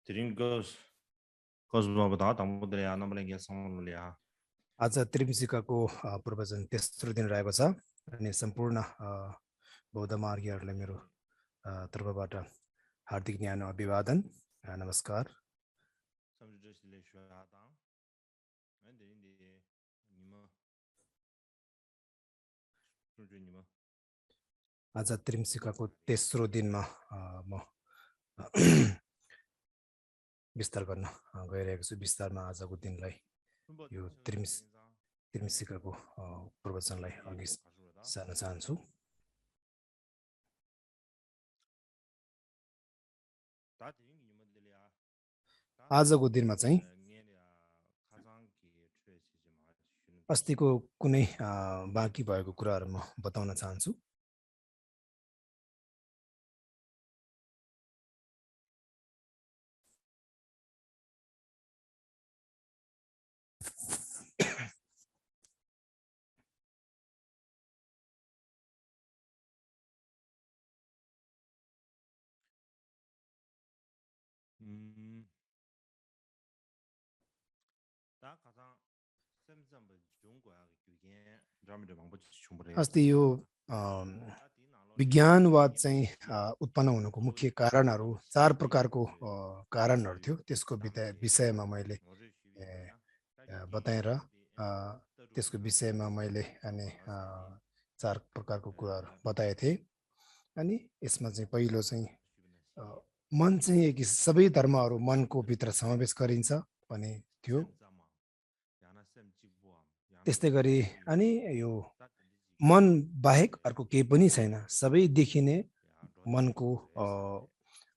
Tringos Cosmo Tamudia Nomalia Somalia. आज त्रिविशिकाको प्रवचन तेस्रो दिन रहेको छ अनि सम्पूर्ण बौद्ध मार्गीहरूलाई मेरो तर्फबाट हार्दिक न्यानो अभिवादन नमस्कार। आज त्रिविशिकाको तेस्रो दिनमा म विस्तार गर्न गइरहेको छु। विस्तारमा आजको दिनलाई यो त्रिविशिकाको प्रवचनलाई अघि सार्न चाहन्छु। आजको दिनमा चाहिँ अस्तिको कुनै बाँकी भएको कुराहरू म बताउन चाहन्छु। अस्ति यो विज्ञानवाद चाहिँ उत्पन्न हुनुको मुख्य कारणहरू 4 प्रकारको कारणहरू थियो। त्यसको विषयमा मैले बताएर त्यसको विषयमा मैले अनि 4 प्रकारको कुराहरू बताए थिए। अनि यसमा चाहिँ पहिलो चाहिँ मन चाहिँ एक सबै धर्महरू मनको भित्र समावेश गरिन्छ भने थियो। त्यस्तै गरी अनि यो मन बाहेक अर्को केही पनि छैन, सबै देखिने मनको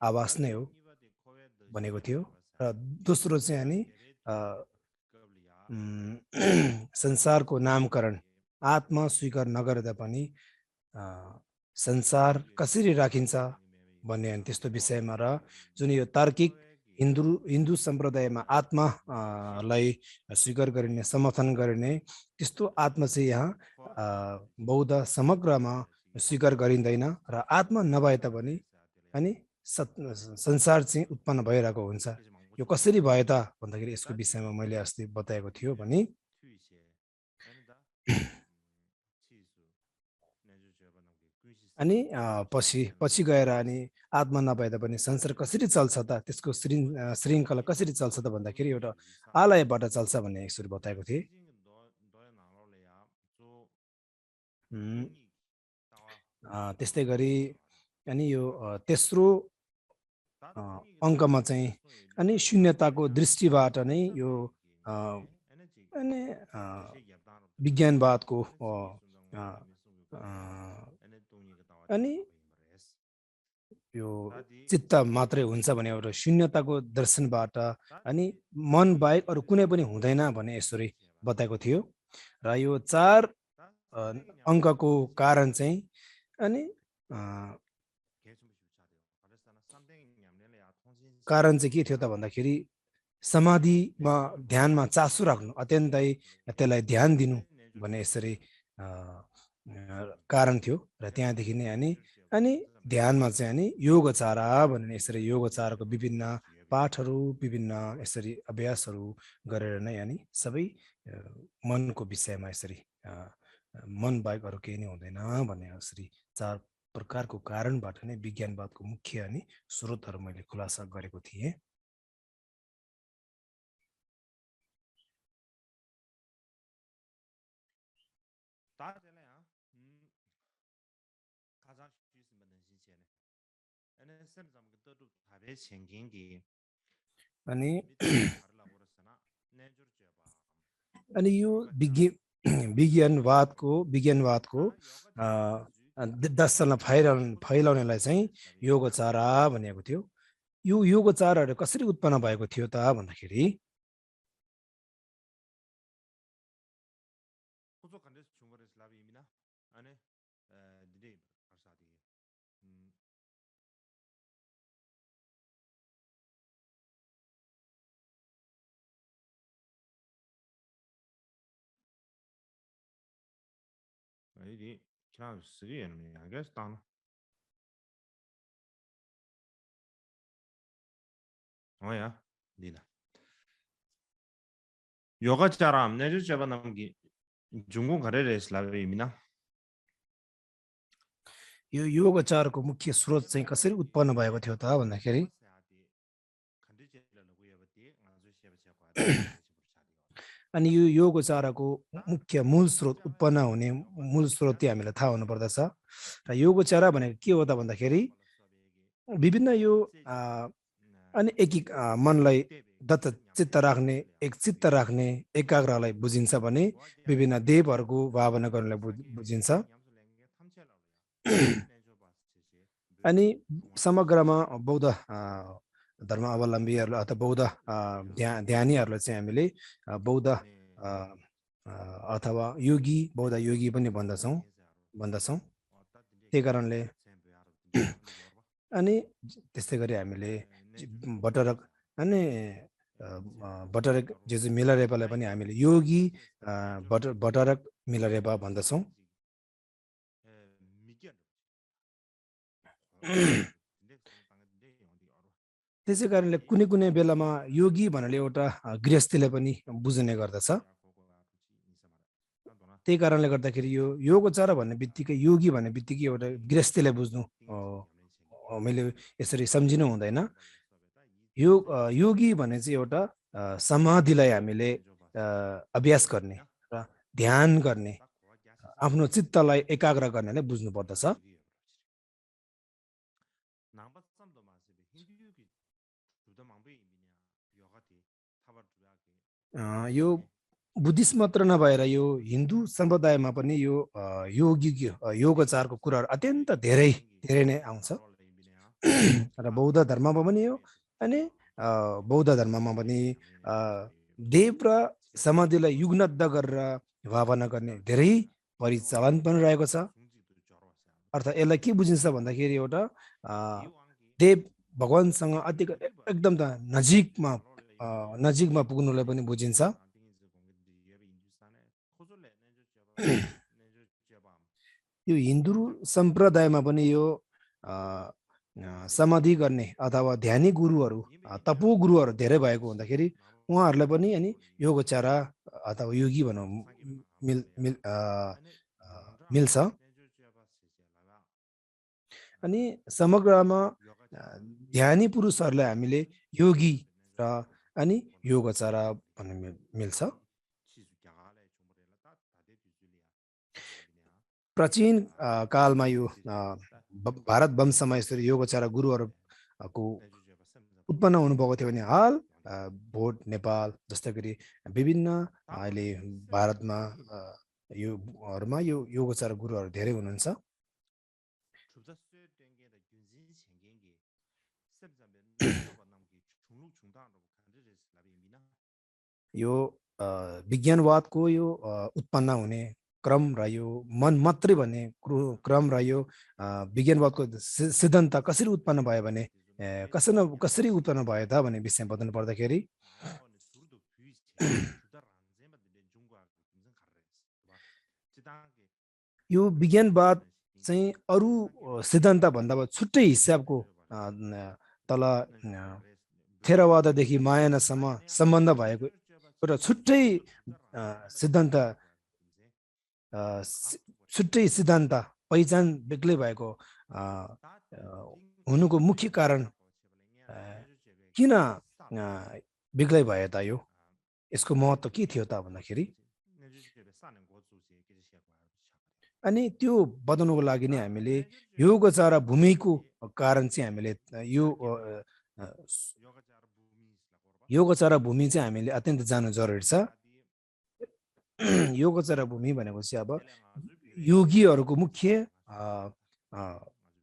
आवाज नै हो भनेको थियो। र दोस्रो चाहिँ अनि संसारको नामकरण आत्मा स्वीकार नगर्दा पनि संसार कसरी राखिन्छ भन्ने त्यस्तो विषयमा। र जुन यो तार्किक हिन्दू सम्प्रदायमा आत्मालाई स्वीकार गरिने समर्थन गरिने त्यस्तो आत्मा चाहिँ यहाँ बौद्ध समग्रमा स्वीकार गरिँदैन। र आत्मा नभए तापनि अनि संसार चाहिँ उत्पन्न भइरहेको हुन्छ। यो कसरी भयो त भन्दाखेरि यसको विषयमा मैले अस्ति बताएको थियो भने अनि पछि गएर अनि आत्मा नभए पनि संसार कसरी चल्छ त, त्यसको श्रृङ्खला कसरी चल्छ त भन्दाखेरि एउटा आलयबाट चल्छ भन्ने यसरी बताएको थिएँ। त्यस्तै गरी अनि यो तेस्रो अङ्कमा चाहिँ अनि शून्यताको दृष्टिबाट नै यो अनि विज्ञानवादको अनि यो चित्त मात्रै हुन्छ भने एउटा शून्यताको दर्शनबाट अनि मन बाहेक अरू कुनै पनि हुँदैन भन्ने यसरी बताएको थियो। र यो 4 अङ्कको कारण चाहिँ अनि कारण चाहिँ के थियो त भन्दाखेरि समाधिमा ध्यानमा चासो राख्नु, अत्यन्तै त्यसलाई ध्यान दिनु भन्ने यसरी कारण थियो। र त्यहाँदेखि नै अनि ध्यानमा चाहिँ अनि योगचारा भन्ने यसरी योगचाराको विभिन्न पाठहरू विभिन्न यसरी अभ्यासहरू गरेर नै अनि सबै मनको विषयमा यसरी मन बाहेक अरू केही नै हुँदैन भन्ने यसरी 4 प्रकारको कारणबाट नै विज्ञानवादको मुख्य अनि स्रोतहरू मैले खुलासा गरेको थिएँ। अनि यो विज्ञानवादको दर्शनलाई फैलाउनेलाई चाहिँ योगचारा भनेको थियो। यो योगचाराहरू कसरी उत्पन्न भएको थियो त भन्दाखेरि 뭐야? 니나. 요가 자람 내주 잡아 남기 중국 가래를 슬라베미나. यो योग आचारको मुख्य स्रोत चाहिँ कसरी उत्पन्न भएको थियो त भन्दाखेरि अनि यो योग आचारको मुख्य मूल स्रोत उत्पन्न हुने मूल स्रोत चाहिँ हामीलाई थाहा हुनुपर्दछ र योग आचार भनेको के हो त भन्दाखेरि विभिन्न यो अनि मनलाई दत्त चित्त राख्ने एक चित्त राख्ने एकाग्रलाई बुझिन्छ भने विभिन्न देवहरूको भावना गर्नलाई बुझिन्छ अनि समग्रमा बौद्ध धर्म अवलम्बीहरू अथवा बौद्ध ध्यानीहरूलाई चाहिँ हामीले बौद्ध अथवा योगी बौद्ध योगी पनि भन्दछौँ त्यही कारणले अनि त्यस्तै गरी हामीले बटरक अनि बटरक जेजु मिलारेपालाई पनि हामीले योगी बटरक मिलारेपा भन्दछौँ त्यसै कारणले कुनै कुनै बेलामा योगी भन्नाले एउटा गृहस्थीले पनि बुझ्ने गर्दछ त्यही कारणले गर्दाखेरि यो योगोचार भन्ने बित्तिकै योगी भन्ने बित्तिकै एउटा गृहस्थीलाई बुझ्नु मैले यसरी सम्झिनु हुँदैन योगी भने चाहिँ एउटा समाधिलाई हामीले अभ्यास गर्ने र ध्यान गर्ने आफ्नो चित्तलाई एकाग्र गर्नेलाई बुझ्नु पर्दछ यो बुद्धिस्ट मात्र नभएर यो हिन्दू सम्प्रदायमा पनि यो योगचारको कुराहरू अत्यन्त धेरै नै आउँछ र बौद्ध धर्ममा पनि यो अनि बौद्ध धर्ममा पनि देव र समाधिलाई युगनद्ध गरेर भावना गर्ने धेरै परिचलन पनि रहेको छ अर्थात् यसलाई के बुझिन्छ भन्दाखेरि एउटा देव भगवानसँग एकदम त नजिकमा पुग्नुलाई पनि बुझिन्छ यो हिन्दू सम्प्रदायमा पनि यो समाधि गर्ने अथवा ध्यानी गुरुहरू तपो गुरुहरू धेरै भएको हुँदाखेरि उहाँहरूलाई पनि अनि योगचार अथवा योगी भनौँ मिल्छ अनि समग्रमा ध्यानी पुरुषहरूलाई हामीले योगी र अनि योगचार भन्ने मिल्छ प्राचीन कालमा यो भारत वंशमा यसरी योगचार गुरुहरूको उत्पन्न हुनुभएको थियो भने हाल भोट नेपाल जस्तै गरी विभिन्न अहिले भारतमा यो योगचार गुरुहरू धेरै हुनुहुन्छ यो विज्ञानवादको यो उत्पन्न हुने क्रम र यो मन मात्रै भन्ने क्रम र यो विज्ञानवादको सिद्धान्त कसरी उत्पन्न भयो भने कसरी उत्पन्न भयो त भन्ने विषय बताउनु पर्दाखेरि यो विज्ञानवाद चाहिँ अरू सिद्धान्त भन्दा छुट्टै हिसाबको तल थेरवाददेखि मायानासम्म सम्बन्ध भएको एउटा छुट्टै सिद्धान्त पहिचान बेग्लै भएको हुनुको मुख्य कारण किन बेग्लै भयो त यो यसको महत्त्व के थियो त भन्दाखेरि अनि त्यो बताउनुको लागि नै हामीले योगचार भूमिको कारण चाहिँ हामीले योगचार भूमि चाहिँ हामीले अत्यन्त जानु जरुरी छ योगचार भूमि भनेको चाहिँ अब योगीहरूको मुख्य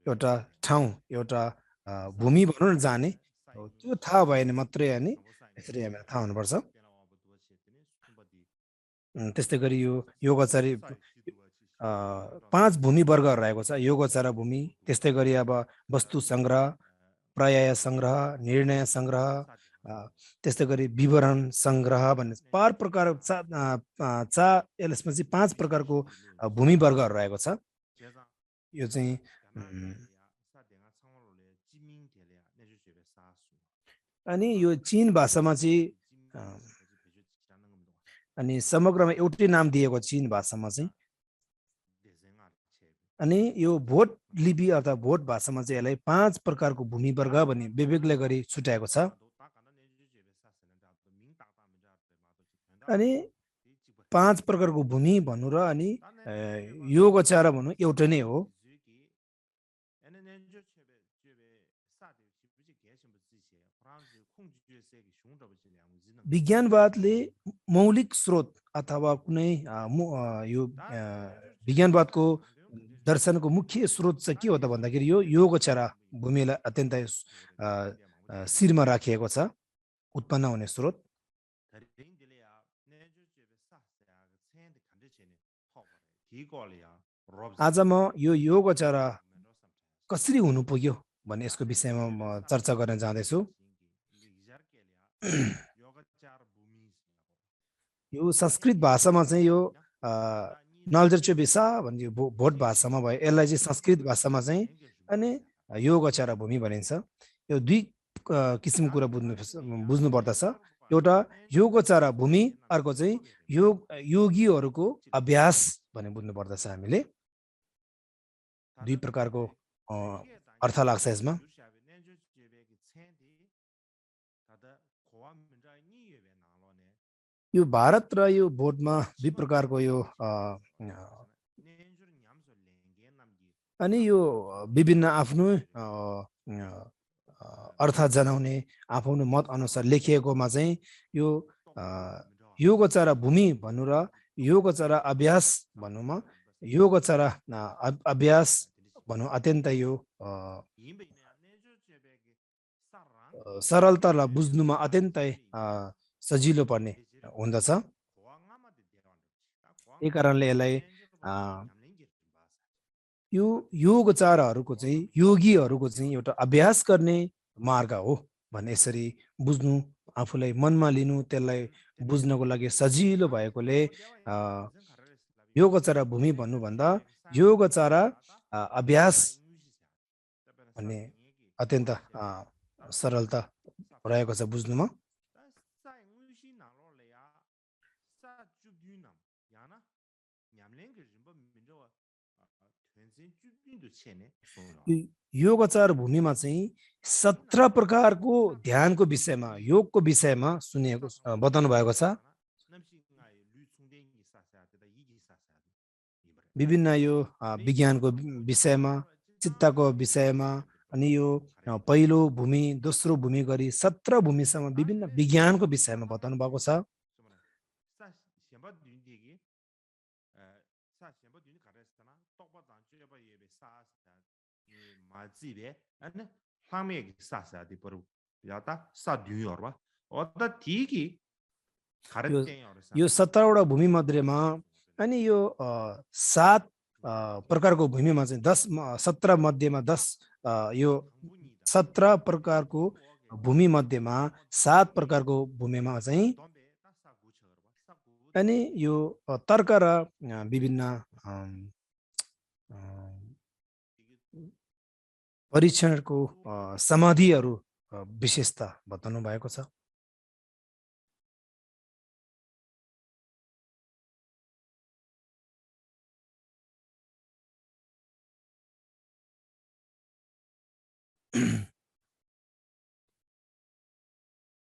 एउटा ठाउँ एउटा भूमि भनौँ न जाने त्यो थाहा भयो भने मात्रै अनि यसरी हामीलाई थाहा हुनुपर्छ त्यस्तै गरी यो योगचारी 5 भूमि वर्गहरू रहेको छ योगचार भूमि त्यस्तै गरी अब वस्तु संग्रह पर्याय संग्रह निर्णय संग्रह त्यस्तै गरी विवरण संग्रह भन्ने 5 प्रकार यसमा चाहिँ 5 प्रकारको भूमि वर्गहरू रहेको छ यो चाहिँ अनि यो चीन भाषामा चाहिँ अनि समग्रमा एउटै नाम दिएको चीन भाषामा चाहिँ अनि यो भोट लिपि अथवा भोट भाषामा चाहिँ यसलाई 5 प्रकारको भूमि वर्ग भनी विवेकले गरी छुट्याएको छ अनि 5 प्रकारको भूमि भन्नु र अनि योगचार भन्नु एउटै नै हो विज्ञानवादले मौलिक स्रोत अथवा कुनै यो विज्ञानवादको दर्शनको मुख्य स्रोत चाहिँ के हो त भन्दाखेरि यो योगचारा भूमिलाई अत्यन्तै शिरमा राखिएको छ उत्पन्न हुने स्रोत आज म यो योगचारा कसरी हुनु पुग्यो भन्ने यसको विषयमा म चर्चा गर्न जाँदैछु यो संस्कृत भाषामा चाहिँ यो नलजरचोबेसा भन्ने भोट भाषामा भयो यसलाई चाहिँ संस्कृत भाषामा चाहिँ अनि योगचारा भूमि भनिन्छ यो दुई किसिमको कुरा बुझ्नु पर्दछ एउटा योगचारा भूमि अर्को चाहिँ योगीहरूको अभ्यास भन्ने बुझ्नु पर्दछ हामीले दुई प्रकारको अर्थ लाग्छ यसमा यो भारत र यो भोटमा दुई प्रकारको यो अनि यो विभिन्न आफ्नो अर्थ जनाउने आफ्नो मत अनुसार लेखिएकोमा चाहिँ यो योगचारा भूमि भन्नु र योगचारा अभ्यास भन्नुमा योगचारा अभ्यास भन्नु अत्यन्तै यो सरलतालाई बुझ्नुमा अत्यन्तै सजिलो पर्ने हुँदछ यही कारणले यसलाई यो योगचारहरूको चाहिँ योगीहरूको चाहिँ एउटा अभ्यास गर्ने मार्ग हो भन्ने यसरी बुझ्नु आफूलाई मनमा लिनु त्यसलाई बुझ्नको लागि सजिलो भएकोले योगचारा भूमि भन्नुभन्दा योगचारा अभ्यास भन्ने अत्यन्त सरलता रहेको छ बुझ्नुमा योगचार भूमिमा चाहिँ 17 प्रकारको ध्यानको विषयमा योगको विषयमा सुनिएको बताउनु भएको छ विभिन्न यो विज्ञानको विषयमा चित्तको विषयमा अनि यो पहिलो भूमि दोस्रो भूमि गरी 17 भूमिसम्म विभिन्न विज्ञानको विषयमा बताउनु भएको छ यो 17वटा भूमि मध्येमा अनि यो 7 प्रकारको भूमिमा चाहिँ 17 मध्येमा 10 यो 17 प्रकारको भूमि मध्येमा 7 प्रकारको भूमिमा चाहिँ अनि यो तर्क र विभिन्न परीक्षणको समाधिहरू विशेषता बताउनु भएको छ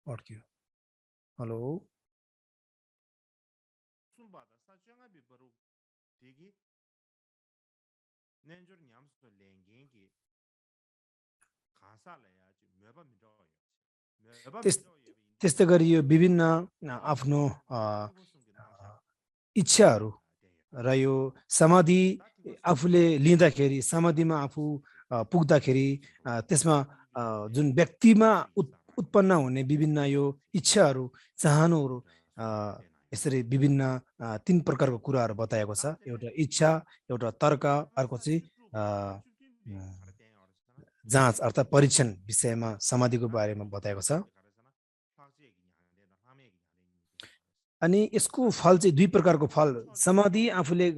अड्क्यो हेलो त्यस्तै गरी यो विभिन्न आफ्नो इच्छाहरू र यो समाधि आफूले लिँदाखेरि समाधिमा आफू पुग्दाखेरि त्यसमा जुन व्यक्तिमा उत्पन्न हुने विभिन्न यो इच्छाहरू चाहनाहरू यसरी विभिन्न 3 प्रकारको कुराहरू बताएको छ एउटा इच्छा एउटा तर्क अर्को चाहिँ जाँच अर्थात् परीक्षण विषयमा समाधिको बारेमा बताएको छ अनि यसको फल चाहिँ 2 प्रकारको फल समाधि आफूले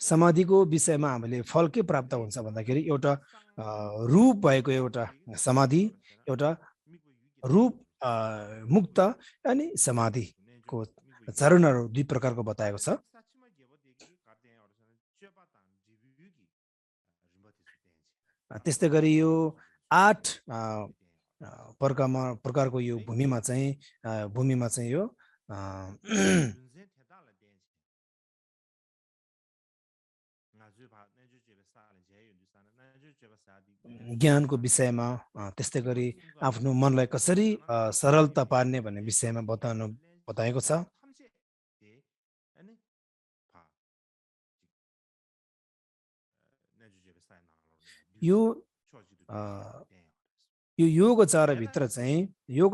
समाधिको विषयमा हामीले फल के प्राप्त हुन्छ भन्दाखेरि एउटा रूप भएको एउटा समाधि एउटा रूप मुक्त अनि समाधिको चरणहरू दुई प्रकारको बताएको छ। त्यस्तै गरी यो 8 प्रकारको यो भूमिमा चाहिँ यो ज्ञानको विषयमा त्यस्तै गरी आफ्नो मनलाई कसरी सरलता पार्ने भन्ने विषयमा बताएको छ। यो योगचारभित्र चाहिँ यो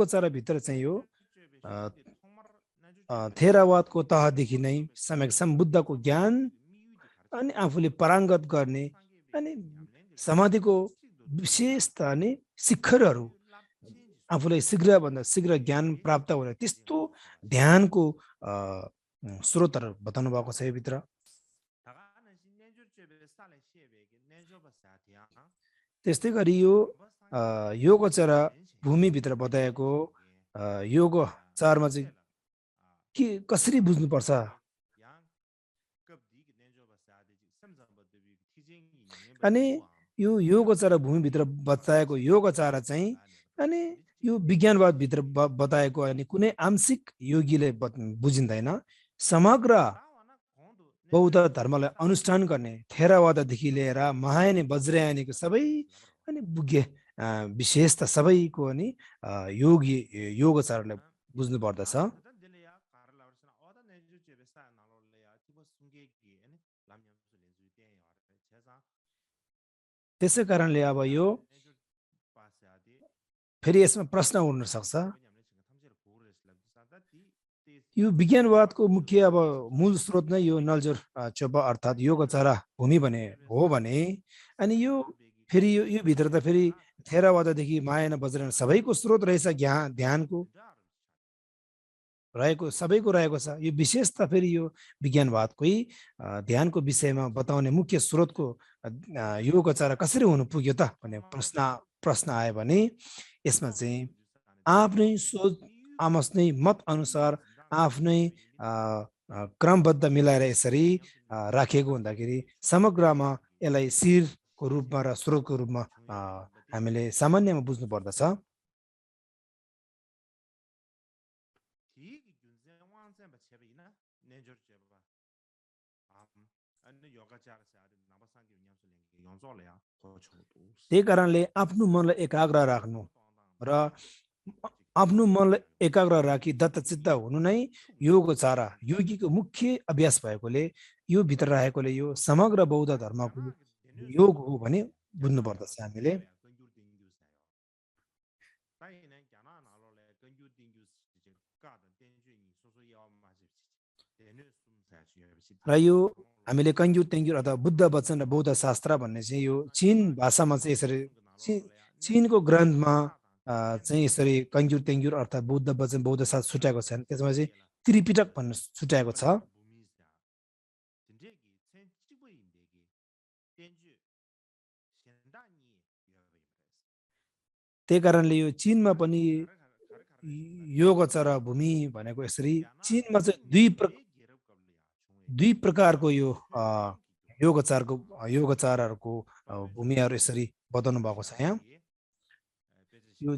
थेरावादको तहदेखि नै बुद्धको ज्ञान अनि आफूले पारङ्गत गर्ने अनि समाधिको विशेषता अनि शिखरहरू आफूलाई शीघ्रभन्दा शीघ्र ज्ञान प्राप्त हुने त्यस्तो ध्यानको स्रोतहरू बताउनु भएको छ यो भित्र। त्यस्तै गरी यो योगचार भूमिभित्र बताएको योगचारमा चाहिँ के कसरी बुझ्नुपर्छ, अनि यो योगचार भूमिभित्र बताएको योगचार चाहिँ अनि यो विज्ञानवादभित्र बताएको अनि कुनै आंशिक योगीले बुझिँदैन। समग्र बौद्ध धर्मलाई अनुष्ठान गर्ने थेरावाददेखि लिएर महायानी वज्रयानीको सबै अनि बुझ्ने विशेषता सबैको अनि योगचारलाई बुझ्नु पर्दछ। त्यसै कारणले अब यो फेरि यसमा प्रश्न उठ्न सक्छ, यो विज्ञानवादको मुख्य अब मूल स्रोत नै यो नलजोर चोपा अर्थात् योगचार भूमि हो भने अनि यो फेरि यो भित्र त फेरि थेरावाददेखि मायान वज्रयान सबैको स्रोत रहेछ, ध्यानको सबैको रहेको छ। यो विशेषता फेरि यो विज्ञानवादकै ध्यानको विषयमा बताउने मुख्य स्रोतको योगचार कसरी हुनु पुग्यो त भन्ने प्रश्न आयो भने यसमा चाहिँ आफ्नै सोच आफ्नै मत अनुसार आफ्नै क्रमबद्ध मिलाएर यसरी राखेको हुँदाखेरि समग्रमा यसलाई शिरको रूपमा र स्रोतको रूपमा हामीले सामान्यमा बुझ्नु पर्दछ। त्यही कारणले आफ्नो मनलाई एकाग्र राख्नु र आफ्नो मनलाई एकाग्र राखी दत्तचित्त हुनु नै योगचार योगीको मुख्य अभ्यास भएकोले यो भित्र रहेकोले यो समग्र बौद्ध धर्मको योग हो भने बुझ्नु पर्दछ हामीले। र यो हामीले कन्ग्यु तेङ्ग्युर अथवा बुद्ध वचन र बौद्ध शास्त्र भन्ने चाहिँ यो चीन भाषामा चाहिँ यसरी चीनको ग्रन्थमा चाहिँ यसरी कन्ग्युर तेङ्ग्युर अर्थात् बुद्ध वचन बौद्ध शास्त्र छुट्याएको छैन, त्यसमा चाहिँ त्रिपिटक भन्ने छुट्याएको छ। त्यही कारणले यो चीनमा पनि योगचार भूमि भनेको यसरी चीनमा चाहिँ दुई प्रकारको यो योगचारहरूको भूमिहरू यसरी बताउनु भएको छ यहाँ। यो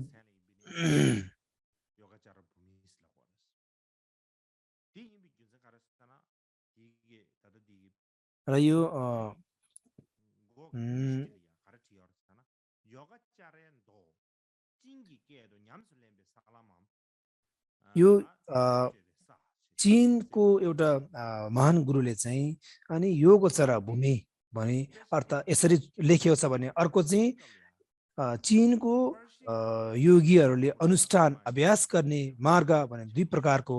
र यो चीनको एउटा महान गुरुले चाहिँ अनि योगचार भूमि भने अर्थात् यसरी लेखिएको छ भने अर्को चाहिँ चीनको योगीहरूले अनुष्ठान अभ्यास गर्ने मार्ग भने दुई प्रकारको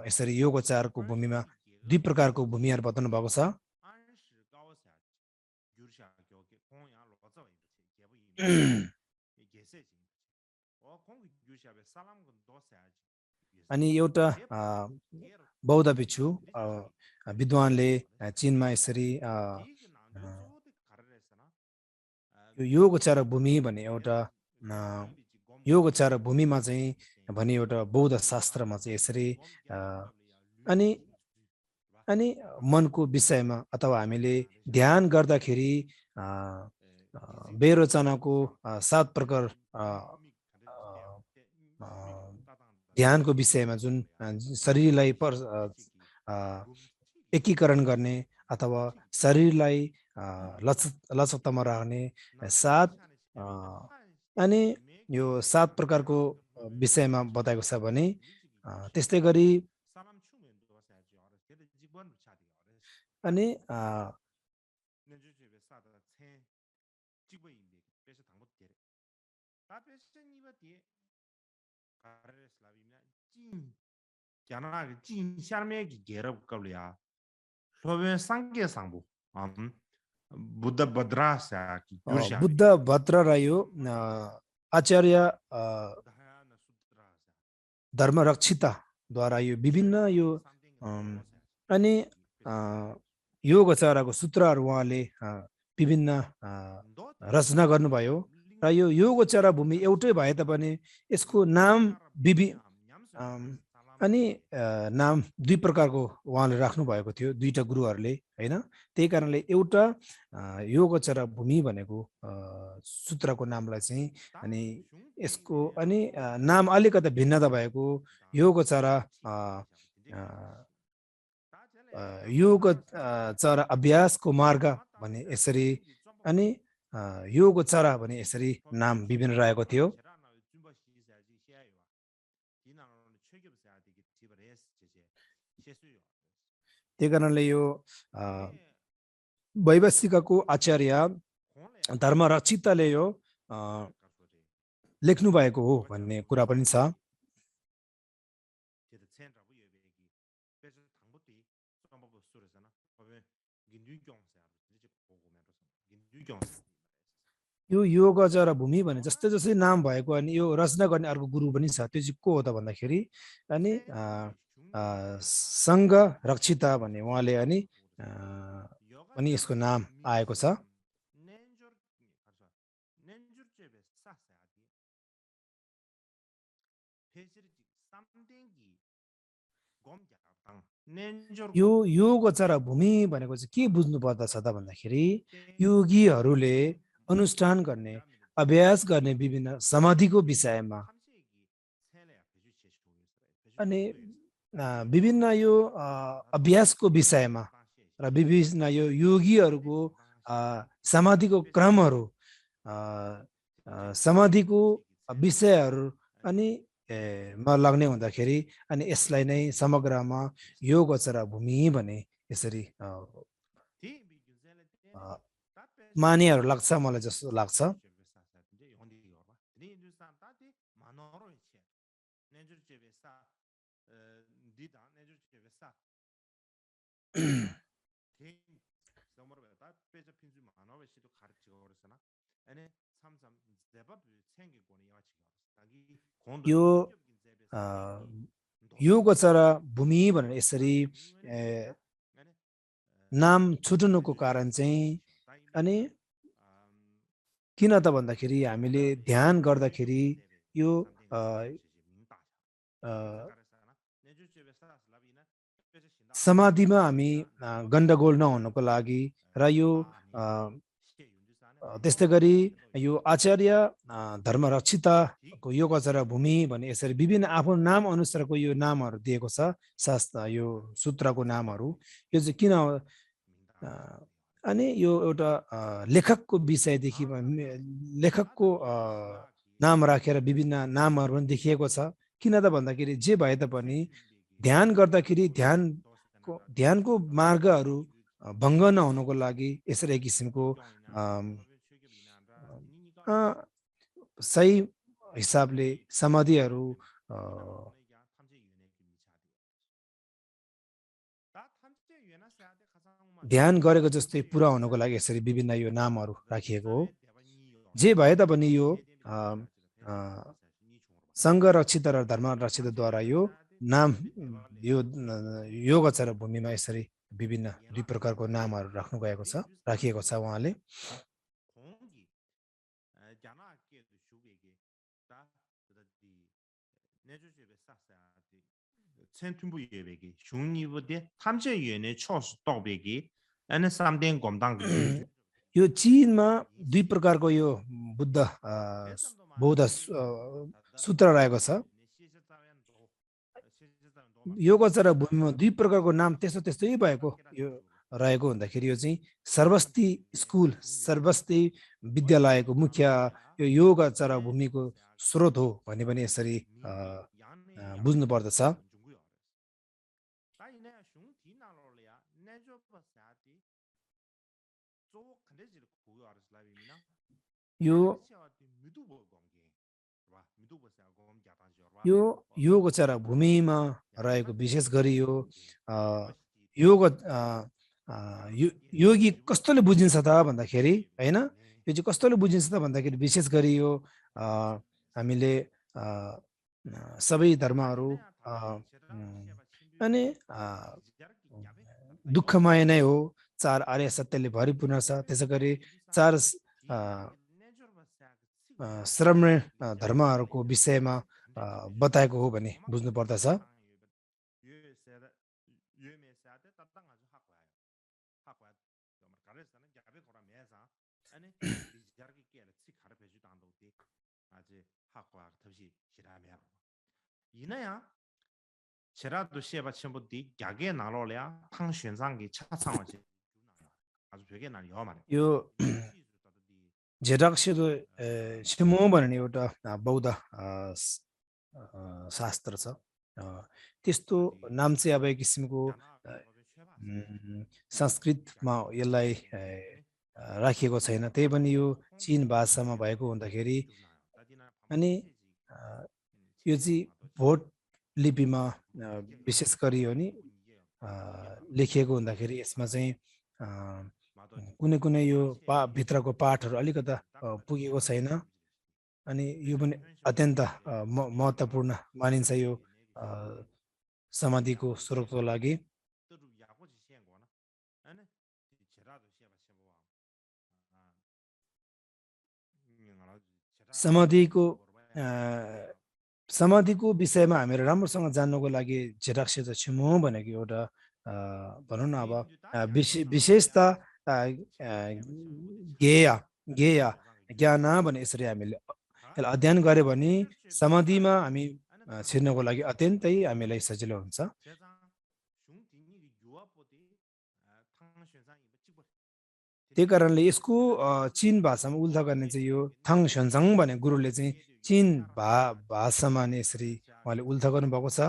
यसरी योगचारको भूमिमा दुई प्रकारको भूमिहरू बताउनु भएको छ। अनि एउटा बौद्ध भिक्षु विद्वानले चीनमा यसरी यो योगचार भूमि भन्ने एउटा योगचार भूमिमा चाहिँ भने एउटा बौद्ध शास्त्रमा चाहिँ यसरी अनि अनि मनको विषयमा अथवा हामीले ध्यान गर्दाखेरि बेरोचनाको 7 प्रकार ध्यानको विषयमा जुन शरीरलाई एकीकरण गर्ने अथवा शरीरलाई लचकतामा राख्ने 7 अनि यो 7 प्रकारको विषयमा बताएको छ भने त्यस्तै गरी अनि बुद्ध भद्र र यो आचार्य धर्मरक्षिताद्वारा यो विभिन्न यो अनि योगचारको सूत्रहरू उहाँले विभिन्न रचना गर्नुभयो र यो योगचार भूमि एउटै भए तापनि यसको नाम अनि नाम 2 प्रकारको उहाँले राख्नु भएको थियो दुईटा गुरुहरूले हैन त्यही कारणले एउटा योगचार भूमि भनेको सूत्रको नामलाई चाहिँ अनि यसको अनि नाम अलिकति भिन्नता भएको योगचार योगचार अभ्यासको मार्ग भने यसरी अनि योगचार भने यसरी नाम विभिन्न रहेको थियो त्यही कारणले यो वैवस्विकको आचार्य धर्मरक्षिताले यो लेख्नु भएको हो भन्ने कुरा पनि छ यो योगचार भूमि भने जस्तै जस्तै नाम भएको अनि यो रचना गर्ने अर्को गुरु पनि छ त्यो चाहिँ को हो त भन्दाखेरि अनि संघ रक्षिता भन्ने उहाँले अनि यसको नाम आएको छ यो योगचार भूमि भनेको चाहिँ के बुझ्नु पर्दछ त भन्दाखेरि योगीहरूले अनुष्ठान गर्ने अभ्यास गर्ने विभिन्न समाधिको विषयमा अनि विभिन्न यो अभ्यासको विषयमा र विभिन्न यो योगीहरूको समाधिको क्रमहरू समाधिको विषयहरू अनि मा लाग्ने हुँदाखेरि अनि यसलाई नै समग्रमा योगचार भूमि भने यसरी मानिहरू लाग्छ मलाई जस्तो लाग्छ यो योगचार भूमि भनेर यसरी नाम छुट्नुको कारण चाहिँ अनि किन त भन्दाखेरि हामीले ध्यान गर्दाखेरि यो समाधिमा हामी गण्डगोल नहुनको लागि र यो त्यस्तै गरी यो आचार्य धर्मरक्षिताको योगचार भूमि भने यसरी विभिन्न आफ्नो नाम अनुसारको यो नामहरू दिएको छ शास्त्र यो सूत्रको नामहरू यो चाहिँ किन अनि यो एउटा लेखकको विषयदेखि लेखकको नाम राखेर विभिन्न नामहरू पनि देखिएको छ किन त भन्दाखेरि जे भए तापनि ध्यान गर्दाखेरि ध्यानको मार्गहरू भङ्ग नहुनको लागि यसरी एक किसिमको सही हिसाबले समाधिहरू ध्यान गरेको जस्तै पुरा हुनको लागि यसरी विभिन्न यो नामहरू राखिएको हो जे भए तापनि यो संघ रक्षित र धर्म रक्षितद्वारा यो नाम यो योगचार भूमिमा यसरी विभिन्न 2 प्रकारको नामहरू राखिएको छ उहाँले centumbu yebegi shungnibode tamche yene chos tobegi ane samden gomdang gi यो चीनमा दुई प्रकारको यो बुद्ध बौद्ध सूत्र रहेको छ योगा चरा भूमिमा दुई प्रकारको नाम त्यस्तो त्यस्तै भएको यो रहेको हुँदाखेरि यो चाहिँ सर्वस्ती स्कुल सर्वस्ती विद्यालयको मुख्य यो योगा चरा भूमिको स्रोत हो भन्ने पनि यसरी बुझ्नु पर्दछ यो यो योग चरा भूमिमा रहेको विशेष गरी यो योग योगी कस्तोले बुझिन्छ त भन्दाखेरि हैन यो चाहिँ कस्तोले बुझिन्छ त भन्दाखेरि विशेष गरी यो हामीले सबै धर्महरू अनि दुःखमय नै हो चार आर्य सत्यले भरिपूर्ण छ त्यसैगरी चार श्रमण धर्महरूको विषयमा बताएको हो भने बुझ्नु पर्दछ 제라도 시에바 첨부디 야게 나로랴 탕选상기 차창어지 아주 되게 날 여만해 यो जेडाक्सिदो सिमो भन्ने एउटा बौद्ध शास्त्र छ त्यस्तो नाम चाहिँ अब एक किसिमको संस्कृतमा यसलाई राखिएको छैन त्यही पनि यो चीन भाषामा भएको हुँदाखेरि अनि यो चाहिँ भोट लिपिमा विशेष गरी हो नि लेखिएको हुँदाखेरि यसमा चाहिँ कुनै कुनै यो भित्रको पाठहरू अलिकता पुगेको छैन अनि यो पनि अत्यन्त महत्त्वपूर्ण मानिन्छ यो समाधिको स्रोतको लागि समाधिको विषयमा हामीहरू राम्रोसँग जान्नको लागि जेडाक्सिदो छिमो भनेको एउटा भनौँ न अब विशेषता ज्ञेय ज्ञान भने यसरी हामीले यसलाई अध्ययन गऱ्यो भने समाधिमा हामी छिर्नको लागि अत्यन्तै हामीलाई सजिलो हुन्छ त्यही कारणले यसको चीन भाषामा उल्था गर्ने चाहिँ यो थाङ स्योन्साङ भने गुरुले चाहिँ चीन भाषामा नै यसरी उहाँले उल्था गर्नुभएको छ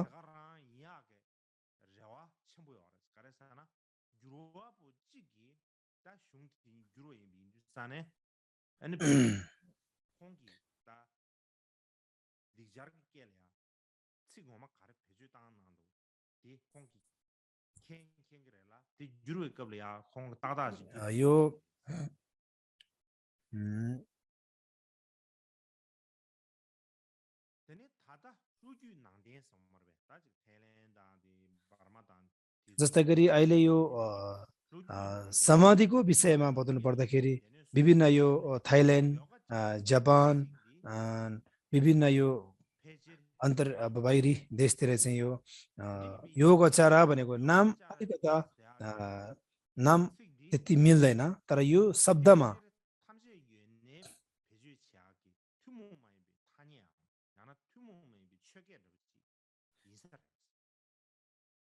यो जस्तै गरी अहिले यो समाधिको विषयमा बताउनु पर्दाखेरि विभिन्न यो थाइल्यान्ड जापान विभिन्न यो बाहिरी देशतिर चाहिँ यो योगचारा भनेको नाम अलिकता नाम त्यति मिल्दैन तर यो शब्दमा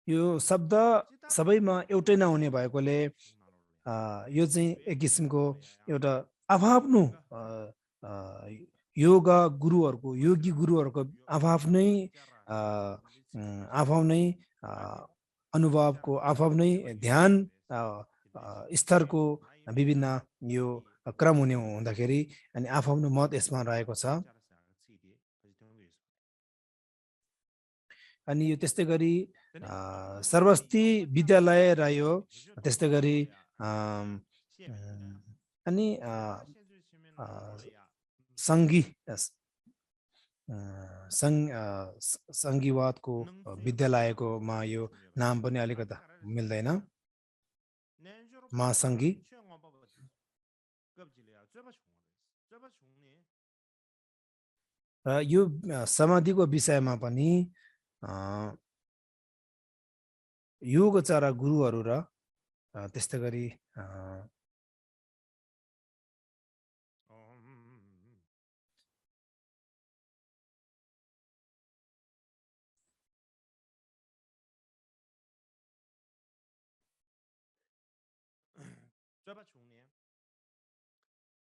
यो शब्द सबैमा एउटै नहुने भएकोले यो चाहिँ एक किसिमको एउटा आफ्नो योगा गुरुहरूको योगी गुरुहरूको आफ्नै अनुभवको आफ्नै ध्यान स्तरको विभिन्न यो क्रम हुने हुँदाखेरि अनि आफ्नो मत यसमा रहेको छ अनि यो त्यस्तै गरी सर्वस्ती विद्यालय रह्यो त्यस्तै गरी अनि सङ्घीवादको विद्यालयकोमा यो नाम पनि अलिकता मिल्दैन महासङ्घी र यो समाधिको विषयमा पनि योगचारा गुरुहरू र त्यस्तै गरी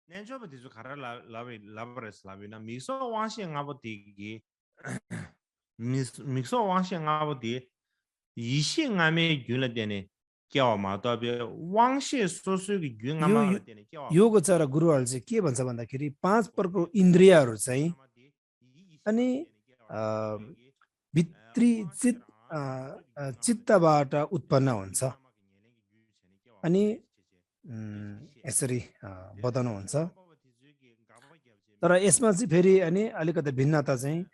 nenjoba dizu khara labares labina miso wangshi ngabo digi miso wangshi ngabo di yishi ngame gyula dene kyawa ma tabe wangshi sosu gi gyu ngama यो dene kyawa योगचारा गुरुहरू चाहिँ के भन्छ भन्दाखेरि 5 प्रकारको इन्द्रियहरू चाहिँ अनि भित्री चित्तबाट उत्पन्न हुन्छ अनि यसरी बताउनुहुन्छ तर यसमा चाहिँ फेरि अनि अलिकति भिन्नता चाहिँ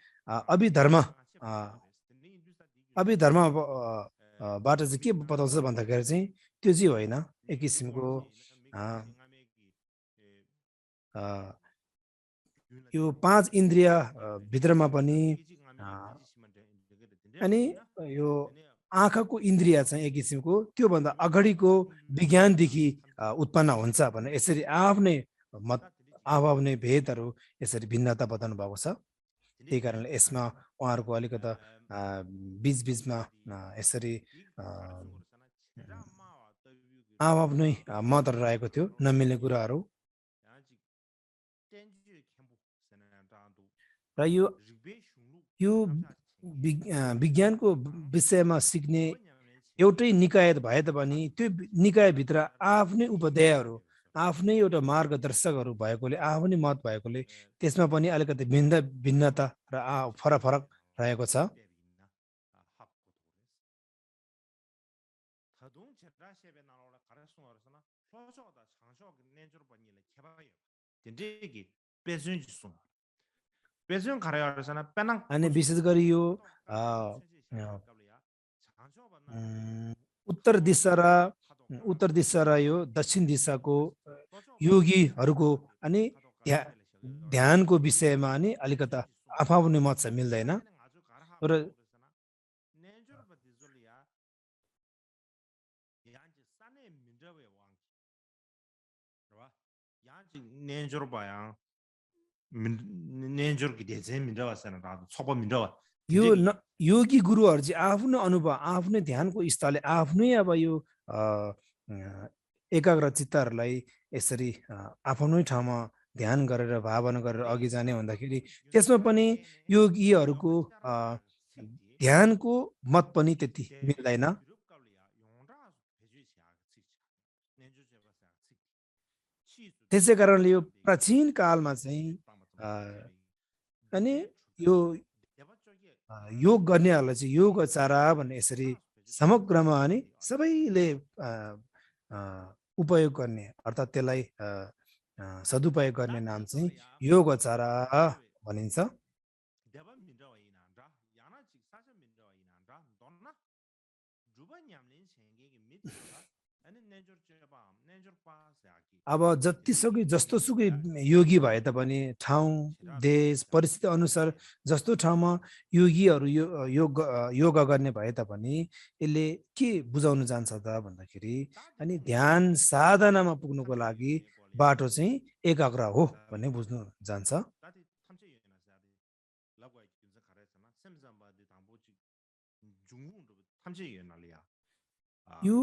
अभिधर्मबाट चाहिँ के बताउँछ भन्दाखेरि चाहिँ त्यो चाहिँ होइन एक किसिमको यो 5 इन्द्रिय भित्रमा पनि अनि यो आँखाको इन्द्रिय चाहिँ एक किसिमको त्यो भन्दा अगाडिको विज्ञानदेखि उत्पन्न हुन्छ भने यसरी आफ्नै मत आफ्नै भेदहरू यसरी भिन्नता बताउनु भएको छ त्यही कारणले यसमा उहाँहरूको अलिकता बीचमा यसरी आफ्नै मतहरू रहेको थियो नमिल्ने कुराहरू र यो विज्ञानको विषयमा सिक्ने एउटै निकाय भए तापनि त्यो निकायभित्र आफ्नै उपध्यायहरू आफ्नै एउटा मार्गदर्शकहरू भएकोले आफ्नै मत भएकोले त्यसमा पनि अलिकति भिन्नता र फरक रहेको छ अनि विशेष गरी यो उत्तर दिशा र यो दक्षिण दिशाको योगीहरूको अनि ध्यानको विषयमा अनि अलिकता आफ्नै मत चाहिँ मिल्दैन र यो योगी गुरुहरू चाहिँ आफ्नो अनुभव आफ्नै ध्यानको स्थलले आफ्नै अब यो एकाग्र चित्तहरूलाई यसरी आफ्नै ठाउँमा ध्यान गरेर भावना गरेर अघि जाने भन्दाखेरि त्यसमा पनि योगीहरूको ध्यानको मत पनि त्यति मिल्दैन त्यसै कारणले यो प्राचीन कालमा चाहिँ अनि यो योग गर्नेहरूलाई चाहिँ योगचारा भन्ने यसरी समग्रमा अनि सबैले उपयोग गर्ने अर्थात् त्यसलाई सदुपयोग गर्ने नाम चाहिँ योगचारा भनिन्छ अब जस्तोसुकै योगी भए तापनि ठाउँ देश परिस्थिति अनुसार जस्तो ठाउँमा योगीहरू योगा गर्ने भए तापनि यसले के बुझाउन जान्छ त भन्दाखेरि अनि ध्यान साधनामा पुग्नुको लागि बाटो चाहिँ एकाग्र हो भन्ने बुझ्नु जान्छ यो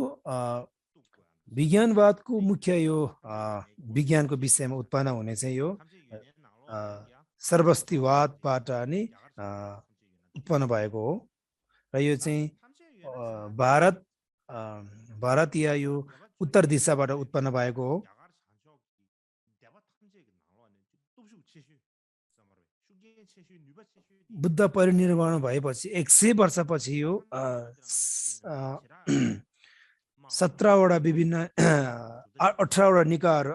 विज्ञानवादको मुख्य यो विज्ञानको विषयमा उत्पन्न हुने चाहिँ यो सर्वस्तिवादबाट नि उत्पन्न भएको हो र यो चाहिँ भारतीय यो उत्तर दिशाबाट उत्पन्न भएको हो बुद्ध परिनिर्वाण भएपछि 100 वर्षपछि यो 17वटा विभिन्न 18वटा निकायहरू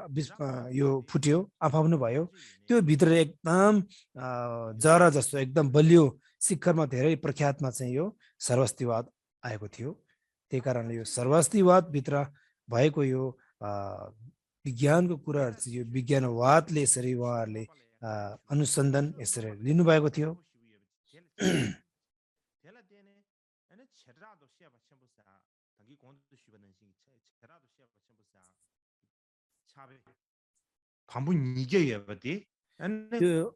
यो फुट्यो आफ्नो भयो त्यो भित्र एकदम जरा जस्तो एकदम बलियो शिखरमा धेरै प्रख्यातमा चाहिँ यो सर्वस्तिवाद आएको थियो त्यही कारणले यो सर्वस्तिवाद भित्र भएको यो विज्ञानको कुराहरू चाहिँ यो विज्ञानवादले यसरी उहाँहरूले अनुसन्धान यसरी लिनुभएको थियो 반부 이게 예버디. 안에 त्यो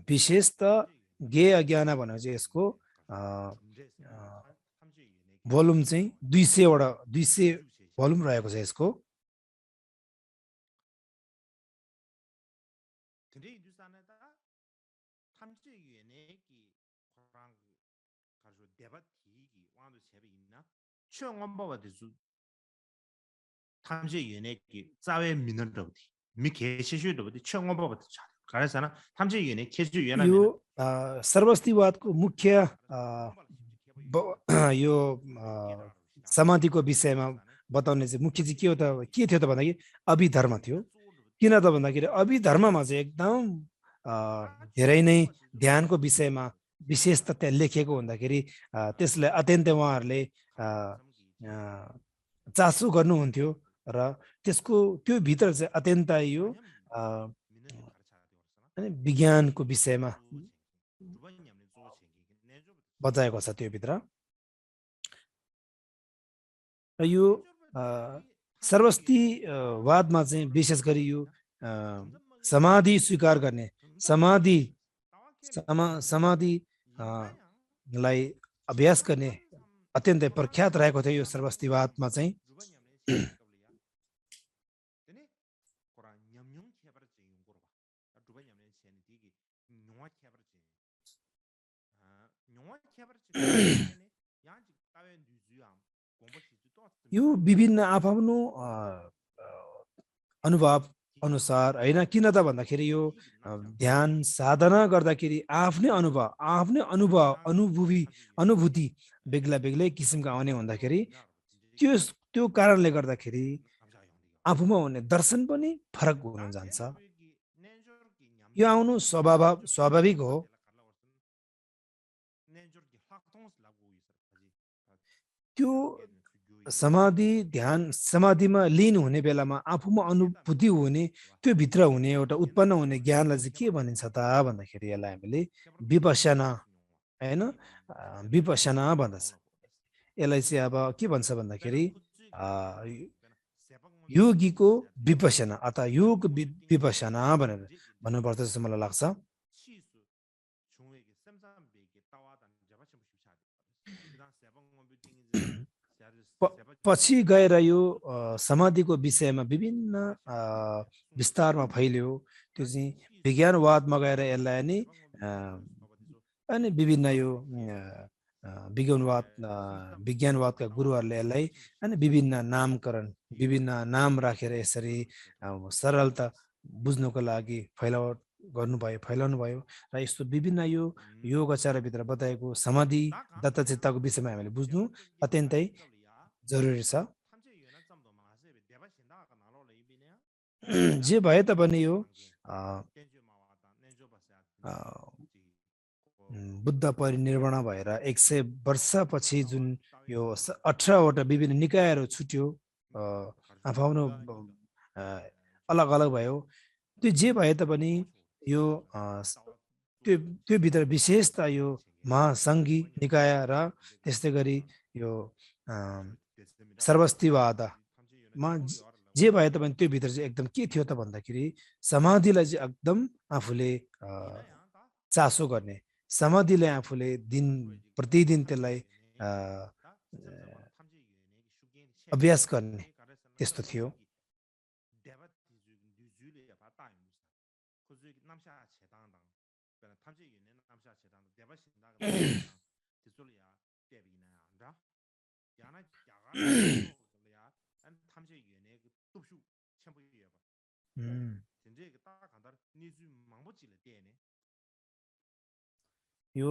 विशेष त गे अज्ञान भनेको चाहिँ यसको भोल्युम चाहिँ 200 भोल्युम रहेको छ यसको 근데 인도산에다 탐지 유엔에기 코랑 가지고 대바티기 왕도 제비 있나? 추영원바와도 탐지 유엔에기 자외 민원도디 미개시슈도디 추영원바와도 잘. 그래서나 탐지 유엔에 개주 유엔하면 यो सर्वस्तिवादको मुख्य यो समाधिको विषयमा बताउने चाहिँ मुख्य चाहिँ के थियो त भन्दाखेरि अभिधर्म थियो। किन त भन्दाखेरि अभिधर्ममा चाहिँ एकदम धेरै नै ध्यानको विषयमा विशेष त त्यहाँ लेखिएको हुँदाखेरि त्यसलाई अत्यन्तै उहाँहरूले चासो गर्नुहुन्थ्यो र त्यसको त्यो भित्र चाहिँ अत्यन्तै यो विज्ञानको विषयमा बताएको छ त्यो भित्र। र यो सर्वस्तिवादमा चाहिँ विशेष गरी यो समाधि स्वीकार गर्ने समाधिलाई अभ्यास गर्ने अत्यन्तै प्रख्यात रहेको थियो यो सर्वस्तिवादमा चाहिँ। यो विभिन्न आफ्नो अनुभव अनुसार हैन, किन त भन्दाखेरि यो ध्यान साधना गर्दाखेरि आफ्नै अनुभूति बेग्ला बेग्लै किसिमका आउने हुँदाखेरि त्यो कारणले गर्दाखेरि आफूमा हुने दर्शन पनि फरक हुन जान्छ। यो आउनु स्वाभाविक हो। त्यो समाधिमा लीन हुने बेलामा आफूमा अनुभूति हुने त्यो भित्र हुने एउटा उत्पन्न हुने ज्ञानलाई चाहिँ के भनिन्छ त भन्दाखेरि यसलाई हामीले विपश्यना हैन विपश्यना भन्दछ। यसलाई चाहिँ अब के भन्छ भन्दाखेरि योगीको विपश्यना अथवा योग विपश्यना भनेर भन्नुपर्छ जस्तो मलाई लाग्छ। पछि गएर यो समाधिको विषयमा विभिन्न विस्तारमा फैल्यो। त्यो चाहिँ विज्ञानवादमा गएर यसलाई अनि विभिन्न यो विज्ञानवादका गुरुहरूले यसलाई अनि विभिन्न नामकरण विभिन्न नाम राखेर यसरी सरलता बुझ्नको लागि फैलाउनु भयो र यस्तो विभिन्न यो योगाचारभित्र बताएको समाधि दत्तचित्तको विषयमा हामीले बुझ्नु अत्यन्तै जरुरी छ। जे भए तापनि यो बुद्ध परिनिर्वाण भएर 100 वर्षपछि जुन यो 18वटा विभिन्न निकायहरू छुट्यो, आफ्नो अलग अलग भयो। त्यो जे भए तापनि यो त्यो भित्र विशेषता यो महासङ्घी निकाय र त्यस्तै गरी यो सर्वस्तिवादमा जे भए तापनि त्यो भित्र चाहिँ एकदम के थियो त भन्दाखेरि समाधिलाई चाहिँ एकदम आफूले चासो गर्ने, समाधिले आफूले दिन प्रतिदिन त्यसलाई अभ्यास गर्ने त्यस्तो थियो। यो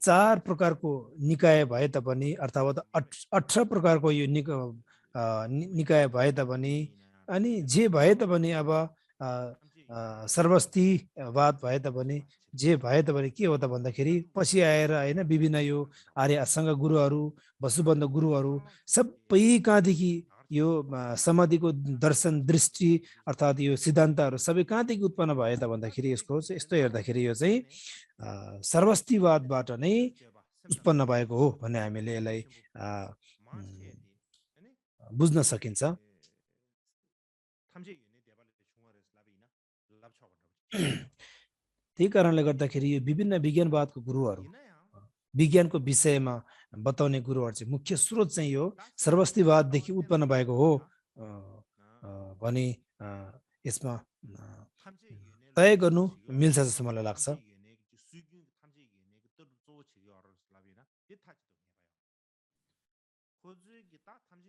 4 प्रकारको निकाय भए तापनि अर्थात् 18 प्रकारको यो निकाय भए तापनि अनि जे भए तापनि अब सर्वस्तिवाद भए तापनि जे भए तापनि के हो त भन्दाखेरि पछि आएर हैन विभिन्न यो आर्य अष्टाङ्ग गुरुहरू वसुबन्ध गुरुहरू सबै कहाँदेखि यो समाधिको दर्शन दृष्टि अर्थात् यो सिद्धान्तहरू सबै कहाँदेखि उत्पन्न भयो त भन्दाखेरि यस्तो हेर्दाखेरि यो चाहिँ सर्वस्तिवादबाट नै उत्पन्न भएको हो भन्ने हामीले यसलाई बुझ्न सकिन्छ। त्यही कारणले गर्दाखेरि यो विभिन्न विज्ञानवादको गुरुहरू विज्ञानको विषयमा बताउने गुरुहरू चाहिँ मुख्य स्रोत चाहिँ यो सर्वस्तिवाददेखि उत्पन्न भएको हो भनी यसमा तय गर्नु मिल्छ जस्तो मलाई लाग्छ।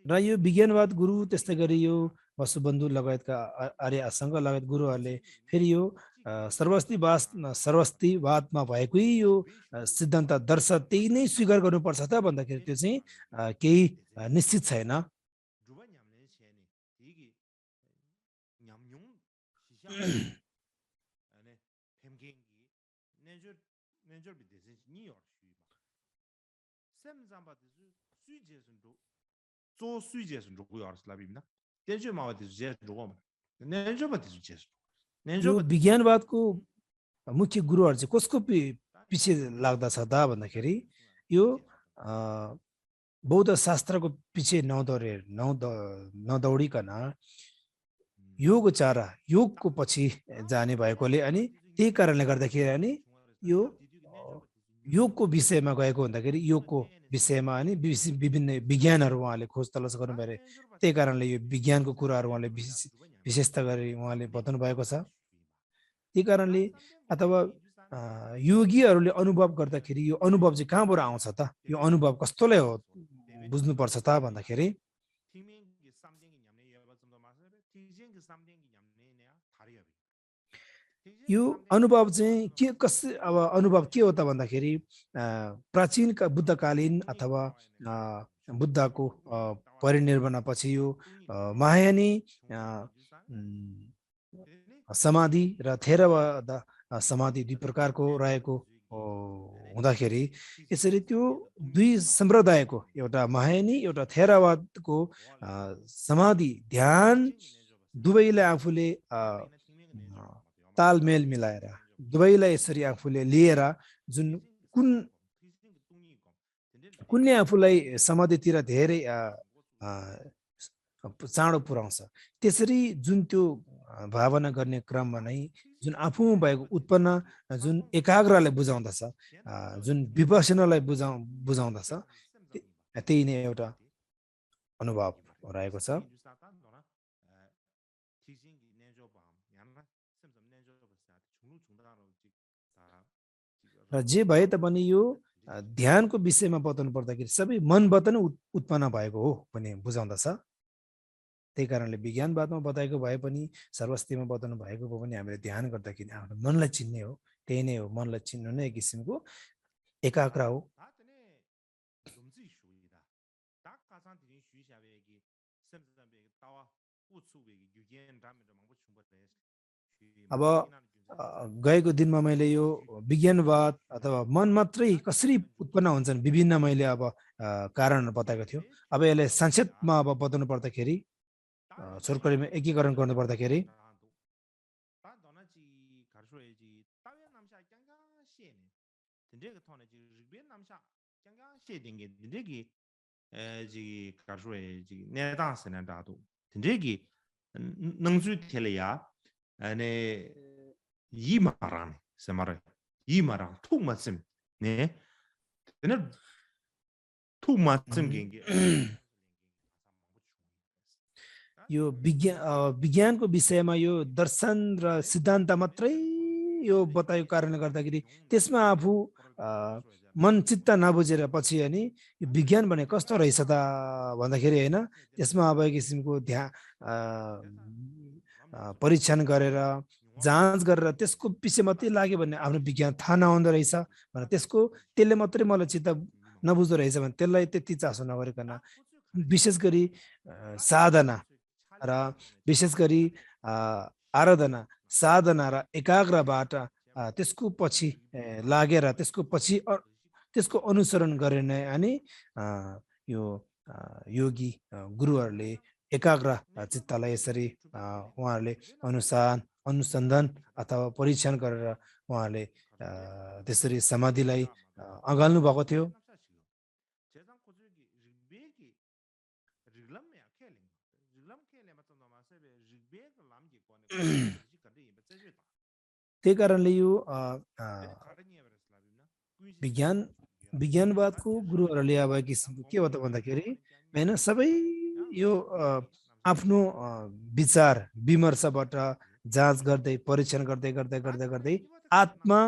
र यो विज्ञानवाद गुरु त्यस्तै गरी यो वसुबन्धु लगायतका आर्य आसङ्ग लगायत गुरुहरूले फेरि यो सर्वस्तिवादमा भएकै यो सिद्धान्त दर्श त्यही नै स्वीकार गर्नुपर्छ त भन्दाखेरि त्यो चाहिँ केही निश्चित छैन। यो विज्ञानवादको मुख्य गुरुहरू चाहिँ कसको पछि लाग्दछ त भन्दाखेरि यो बौद्ध शास्त्रको पछि नदौडिकन योगचारा योगको पछि जाने भएकोले अनि त्यही कारणले गर्दाखेरि अनि यो योगको विषयमा गएको हुँदाखेरि योगको विषयमा अनि विभिन्न विज्ञानहरू उहाँले खोज तलास गर्नुभयो। त्यही कारणले यो विज्ञानको कुराहरू उहाँले विशेषता गरी उहाँले बताउनु भएको छ। त्यही कारणले अथवा योगीहरूले अनुभव गर्दाखेरि यो अनुभव चाहिँ कहाँबाट आउँछ त, यो अनुभव कस्तोलाई हो बुझ्नुपर्छ त भन्दाखेरि यो अनुभव चाहिँ के अब अनुभव के हो त भन्दाखेरि प्राचीन बुद्धकालीन अथवा बुद्धको परिनिर्वाणपछि यो महायानी समाधि र थेरवाद समाधि दुई प्रकारको रहेको हुँदाखेरि यसरी त्यो दुई सम्प्रदायको एउटा महायानी एउटा थेरवादको समाधि ध्यान दुवैलाई आफूले तालमेल मिलाएर दुवैलाई यसरी आफूले लिएर जुन कुनले आफूलाई समाधितिर धेरै चाँडो पुर्याउँछ त्यसरी जुन त्यो भावना गर्ने क्रममा नै जुन आफूमा भएको उत्पन्न जुन एकाग्रलाई बुझाउँदछ जुन विपसनालाई बुझाउँदछ त्यही नै एउटा अनुभव रहेको छ। र जे भए तापनि यो ध्यानको विषयमा बताउनु पर्दाखेरि सबै मनबाट नै उत्पन्न भएको हो भन्ने बुझाउँदछ। त्यही कारणले विज्ञानवादमा बताएको भए पनि सर्वस्तिमा बताउनु भएको भए पनि हामीले ध्यान गर्दाखेरि आफ्नो मनलाई चिन्ने हो, त्यही नै हो, मनलाई चिन्नु नै एक किसिमको एकाग्र हो। अब गएको दिनमा मैले यो विज्ञानवाद अथवा मन मात्रै कसरी उत्पन्न हुन्छन् विभिन्न मैले अब कारणहरू बताएको थियो। अब यसलाई संक्षेपमा अब बताउनु पर्दाखेरि छोटकरीमा एकीकरण गर्नु पर्दाखेरि 이마랑 세마래 이마랑 툭 맞음 네 근데 툭 맞음 게 यो विज्ञानको विषयमा यो दर्शन र सिद्धान्त मात्रै यो बताएको कारणले गर्दाखेरि त्यसमा आफू मन चित्त नबुझेर पछि अनि यो विज्ञान भने कस्तो रहेछ त भन्दाखेरि होइन त्यसमा अब एक किसिमको परीक्षण गरेर जाँच गरेर त्यसको पछि मात्रै लाग्यो भने आफ्नो विज्ञान थाहा नहुँदो रहेछ भने त्यसले मात्रै मलाई चित्त नबुझ्दो रहेछ भने त्यसलाई त्यति चासो नगरिकन विशेष गरी साधना र विशेष गरी आराधना साधना र एकाग्रबाट त्यसको पछि लागेर त्यसको अनुसरण गरेर नै अनि यो योगी गुरुहरूले एकाग्र चित्तलाई यसरी उहाँहरूले अनुसन्धान अथवा परीक्षण गरेर उहाँहरूले त्यसरी समाधिलाई अँगाल्नु भएको थियो। त्यही कारणले यो विज्ञान विज्ञानवादको गुरुहरूले अब किसिमको के हो त भन्दाखेरि हैन सबै यो आफ्नो विचार विमर्शबाट जाँच गर्दै परीक्षण गर्दै गर्दै गर्दै गर्दै आत्मा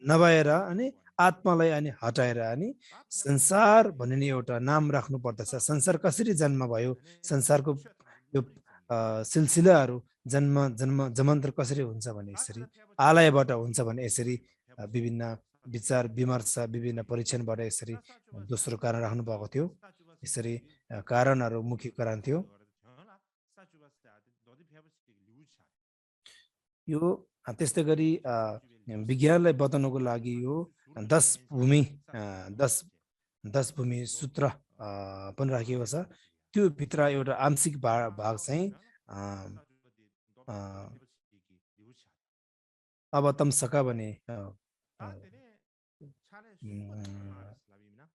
नभएर अनि आत्मालाई अनि हटाएर अनि संसार भन्ने एउटा नाम राख्नु पर्दछ। संसार कसरी जन्म भयो, संसारको यो सिलसिलाहरू जन्म जन्म जमन्तर कसरी हुन्छ भने यसरी आलयबाट हुन्छ भने यसरी विभिन्न विचार विमर्श विभिन्न परीक्षणबाट यसरी दोस्रो कारण राख्नु भएको थियो। यसरी कारणहरू मुख्य कारण थियो। यो त्यस्तै गरी विज्ञानलाई बताउनको लागि यो 10 भूमि सूत्र पनि राखिएको छ। त्यो भित्र एउटा आंशिक भाग चाहिँ अब तम सका भने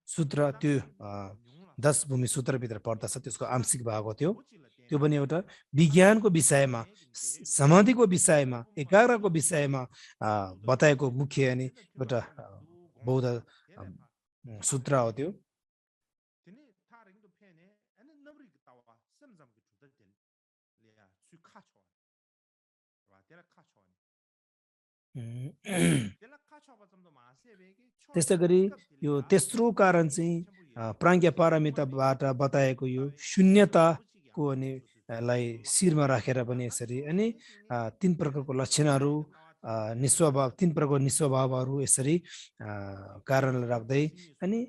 सूत्र त्यो 10 भूमि सूत्रभित्र पर्दछ। त्यसको आंशिक भाग हो त्यो पनि एउटा विज्ञानको विषयमा समाधिको विषयमा एकाग्रको विषयमा बताएको मुख्य अनि एउटा बौद्ध सूत्र हो त्यो। त्यस्तै गरी यो तेस्रो कारण चाहिँ प्राज्ञ पारमिताबाट बताएको यो शून्यताको अनि लाई शिरमा राखेर पनि यसरी अनि 3 प्रकारको लक्षणहरू निस्वभाव 3 प्रकारको निस्वभावहरू यसरी कारणले राख्दै अनि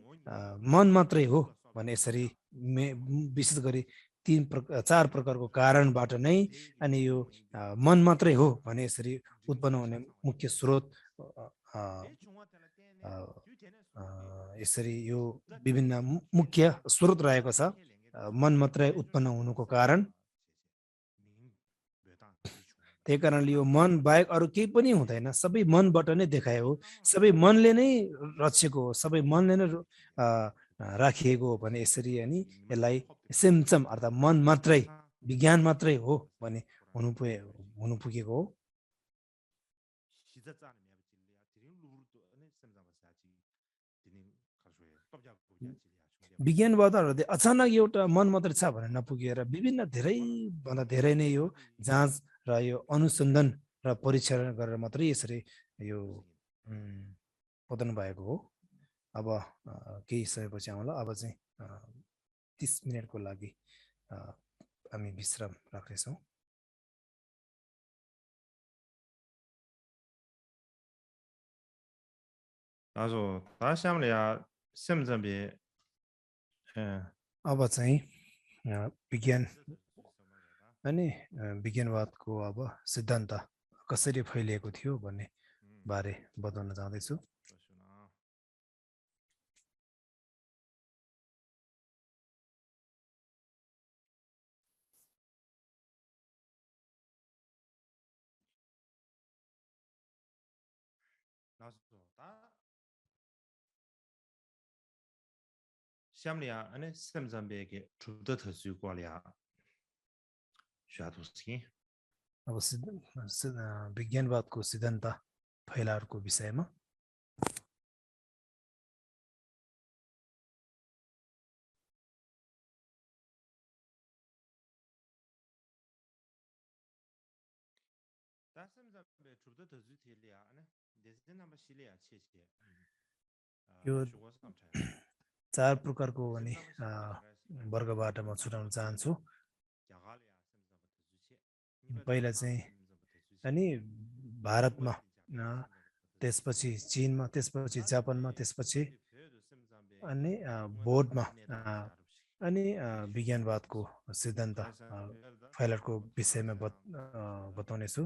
मन मात्रै हो भने यसरी विशेष गरी 4 प्रकारको कारणबाट नै अनि यो मन मात्रै हो भने यसरी उत्पन्न हुने मुख्य स्रोत यसरी यो विभिन्न मुख्य स्रोत रहेको छ। मन मात्रै उत्पन्न हुनुको कारण। त्यही कारणले यो मन बाहेक अरू केही पनि हुँदैन, सबै मनबाट नै देखाए हो, सबै मनले नै रचेको हो, सबै मनले नै राखिएको हो भने यसरी अनि यसलाई सिमचम अर्थात् मन मात्रै विज्ञान मात्रै हो भने हुनु पुगेको हो। विज्ञानवादहरूले अचानक एउटा मन मात्रै छ भने नपुगेर विभिन्न धेरै भन्दा धेरै नै यो जाँच र यो अनुसन्धान र परीक्षण गरेर मात्रै यसरी यो बताउनु भएको हो। अब केही समयपछि आउँला। अब चाहिँ 30 मिनेटको लागि हामी विश्राम राख्नेछौँ। अब चाहिँ विज्ञान अनि विज्ञानवादको अब सिद्धान्त कसरी फैलिएको थियो भन्ने बारे बताउन जाँदैछु। अब विज्ञानवादको सिद्धान्त फैलावटको विषयमा यो 4 प्रकारको अनि वर्गबाट म छुटाउन चाहन्छु। पहिला चाहिँ अनि भारतमा, त्यसपछि चीनमा, त्यसपछि जापानमा, त्यसपछि अनि बोर्डमा अनि विज्ञानवादको सिद्धान्त फैलावटको विषयमा बताउने छु।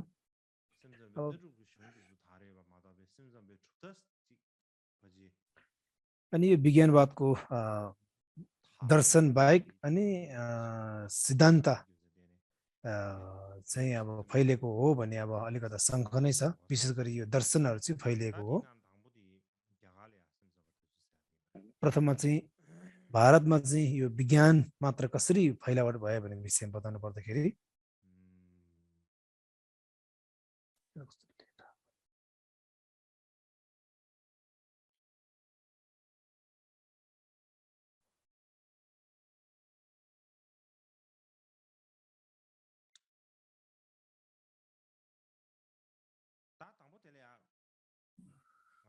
अनि यो विज्ञानवादको दर्शन बाहेक अनि सिद्धान्त चाहिँ अब फैलिएको हो भने अब अलिकति शङ्का नै छ। विशेष गरी यो दर्शनहरू चाहिँ फैलिएको हो। प्रथममा चाहिँ भारतमा चाहिँ यो विज्ञान मात्र कसरी फैलावट भयो भन्ने विषय बताउनु पर्दाखेरि 다 당보텔이야.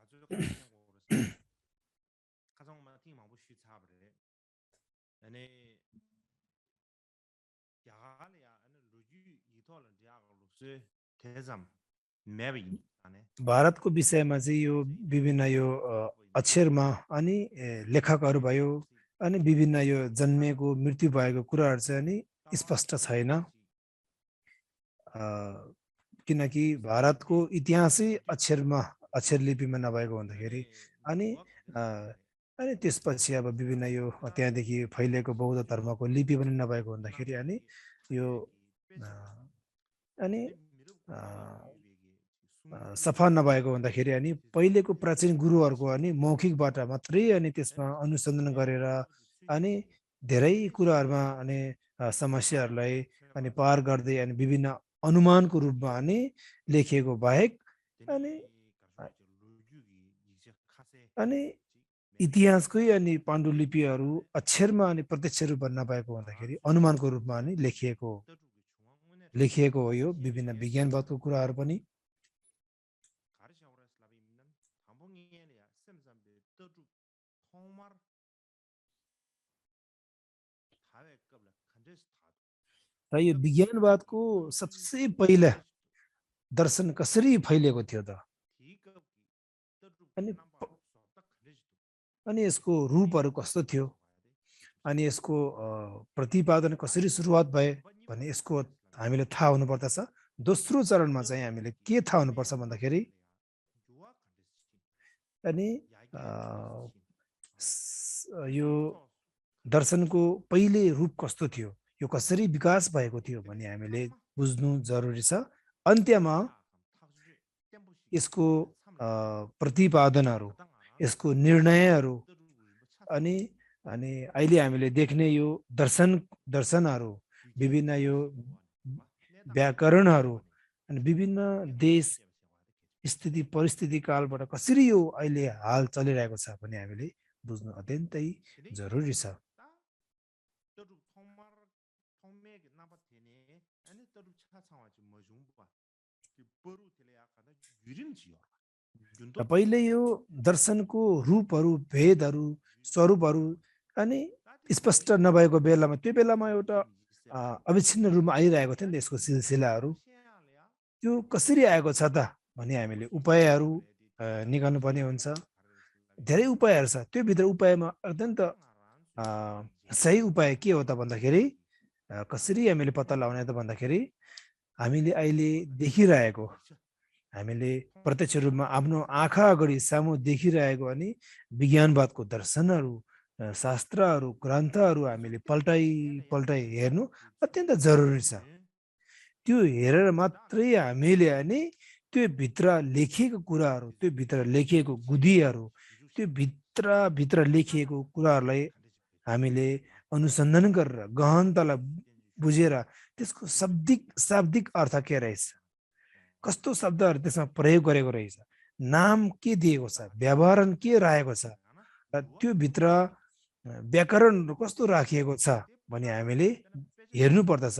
아주 가장 고르사. 가장 뭐 팀하고 쉬차버래. 아니 야갈이야. 아니 루지 이토는 야갈로스 대잠 매비 아니. भारतको विषयमा चाहिँ यो विभिन्न यो अक्षरमा अनि लेखकहरू भयो अनि विभिन्न यो जन्मेको मृत्यु भएको कुराहरू चाहिँ अनि स्पष्ट छैन किनकि भारतको इतिहासै अक्षर लिपिमा नभएको हुँदाखेरि अनि अनि त्यसपछि अब विभिन्न यो त्यहाँदेखि फैलिएको बौद्ध धर्मको लिपि पनि नभएको हुँदाखेरि अनि यो अनि सफा नभएको हुँदाखेरि अनि पहिलेको प्राचीन गुरुहरूको अनि मौखिकबाट मात्रै अनि त्यसमा अनुसन्धान गरेर अनि धेरै कुराहरूमा अनि समस्याहरूलाई अनि पार गर्दै अनि विभिन्न अनुमानको रूपमा अनि लेखिएको बाहेक अनि अनि इतिहासकै अनि पाण्डुलिपिहरू अक्षरमा अनि प्रत्यक्ष रूपमा नभएको हुँदाखेरि अनुमानको रूपमा अनि लेखिएको हो यो विभिन्न विज्ञानवादको कुराहरू पनि र यो विज्ञानवादको सबसे पहिला दर्शन कसरी फैलिएको थियो त अनि यसको रूपहरू कस्तो थियो अनि यसको प्रतिपादन कसरी सुरुवात भए भने यसको हामीले थाहा हुनुपर्दछ दोस्रो चरणमा चाहिँ हामीले के थाहा हुनुपर्छ भन्दाखेरि अनि यो दर्शनको पहिले रूप कस्तो थियो यो कसरी विकास भएको थियो भन्ने हामीले बुझ्नु जरुरी छ अन्त्यमा यसको प्रतिपादनहरू यसको निर्णयहरू अनि अनि अहिले हामीले देख्ने यो दर्शनहरू विभिन्न यो व्याकरणहरू अनि विभिन्न देश स्थिति परिस्थिति कालबाट कसरी यो अहिले हाल चलिरहेको छ भन्ने हामीले बुझ्नु अत्यन्तै जरुरी छ पहिले यो दर्शनको रूपहरू भेदहरू स्वरूपहरू अनि स्पष्ट नभएको बेलामा त्यो बेलामा एउटा अविच्छिन्न रूपमा आइरहेको थियो नि यसको सिलसिलाहरू त्यो कसरी आएको छ त भने हामीले उपायहरू निकाल्नु पर्ने हुन्छ धेरै उपायहरू छ त्यो भित्र उपायमा अत्यन्त सही उपाय के हो त भन्दाखेरि कसरी हामीले पत्ता लगाउने त भन्दाखेरि हामीले अहिले देखिरहेको हामीले प्रत्यक्ष रूपमा आफ्नो आँखा अगाडि सामु देखिरहेको अनि विज्ञानवादको दर्शनहरू शास्त्रहरू ग्रन्थहरू हामीले पल्टाइ हेर्नु अत्यन्त जरुरी छ त्यो हेरेर मात्रै हामीले अनि त्यो भित्र लेखिएको कुराहरू त्यो भित्र लेखिएको गुदीहरू त्यो भित्र लेखिएको कुराहरूलाई हामीले अनुसन्धान गरेर गहनतालाई बुझेर त्यसको शाब्दिक अर्थ के रहेछ कस्तो शब्दहरू त्यसमा प्रयोग गरेको रहेछ नाम के दिएको छ व्यवहारण के रहेको छ र त्यो भित्र व्याकरणहरू कस्तो राखिएको छ भने हामीले हेर्नु पर्दछ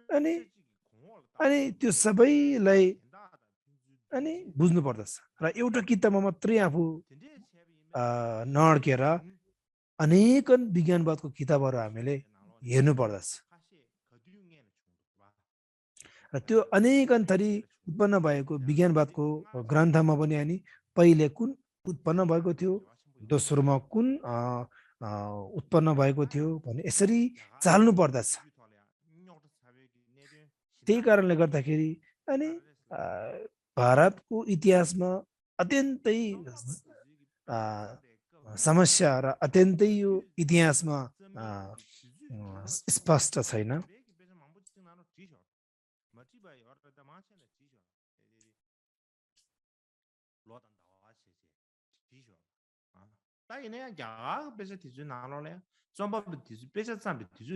अनि अनि त्यो सबैलाई अनि बुझ्नु पर्दछ र एउटा किताबमा मात्रै आफू नअड्केर अनेकन विज्ञानवादको किताबहरू हामीले हेर्नु पर्दछ र त्यो अनेकन थरी उत्पन्न भएको विज्ञानवादको ग्रन्थमा पनि अनि पहिले कुन उत्पन्न भएको थियो दोस्रोमा कुन उत्पन्न भएको थियो भने यसरी चाल्नु पर्दछ त्यही कारणले गर्दाखेरि अनि भारतको इतिहासमा अत्यन्तै समस्या र अत्यन्तै यो इतिहासमा स्पष्ट छैन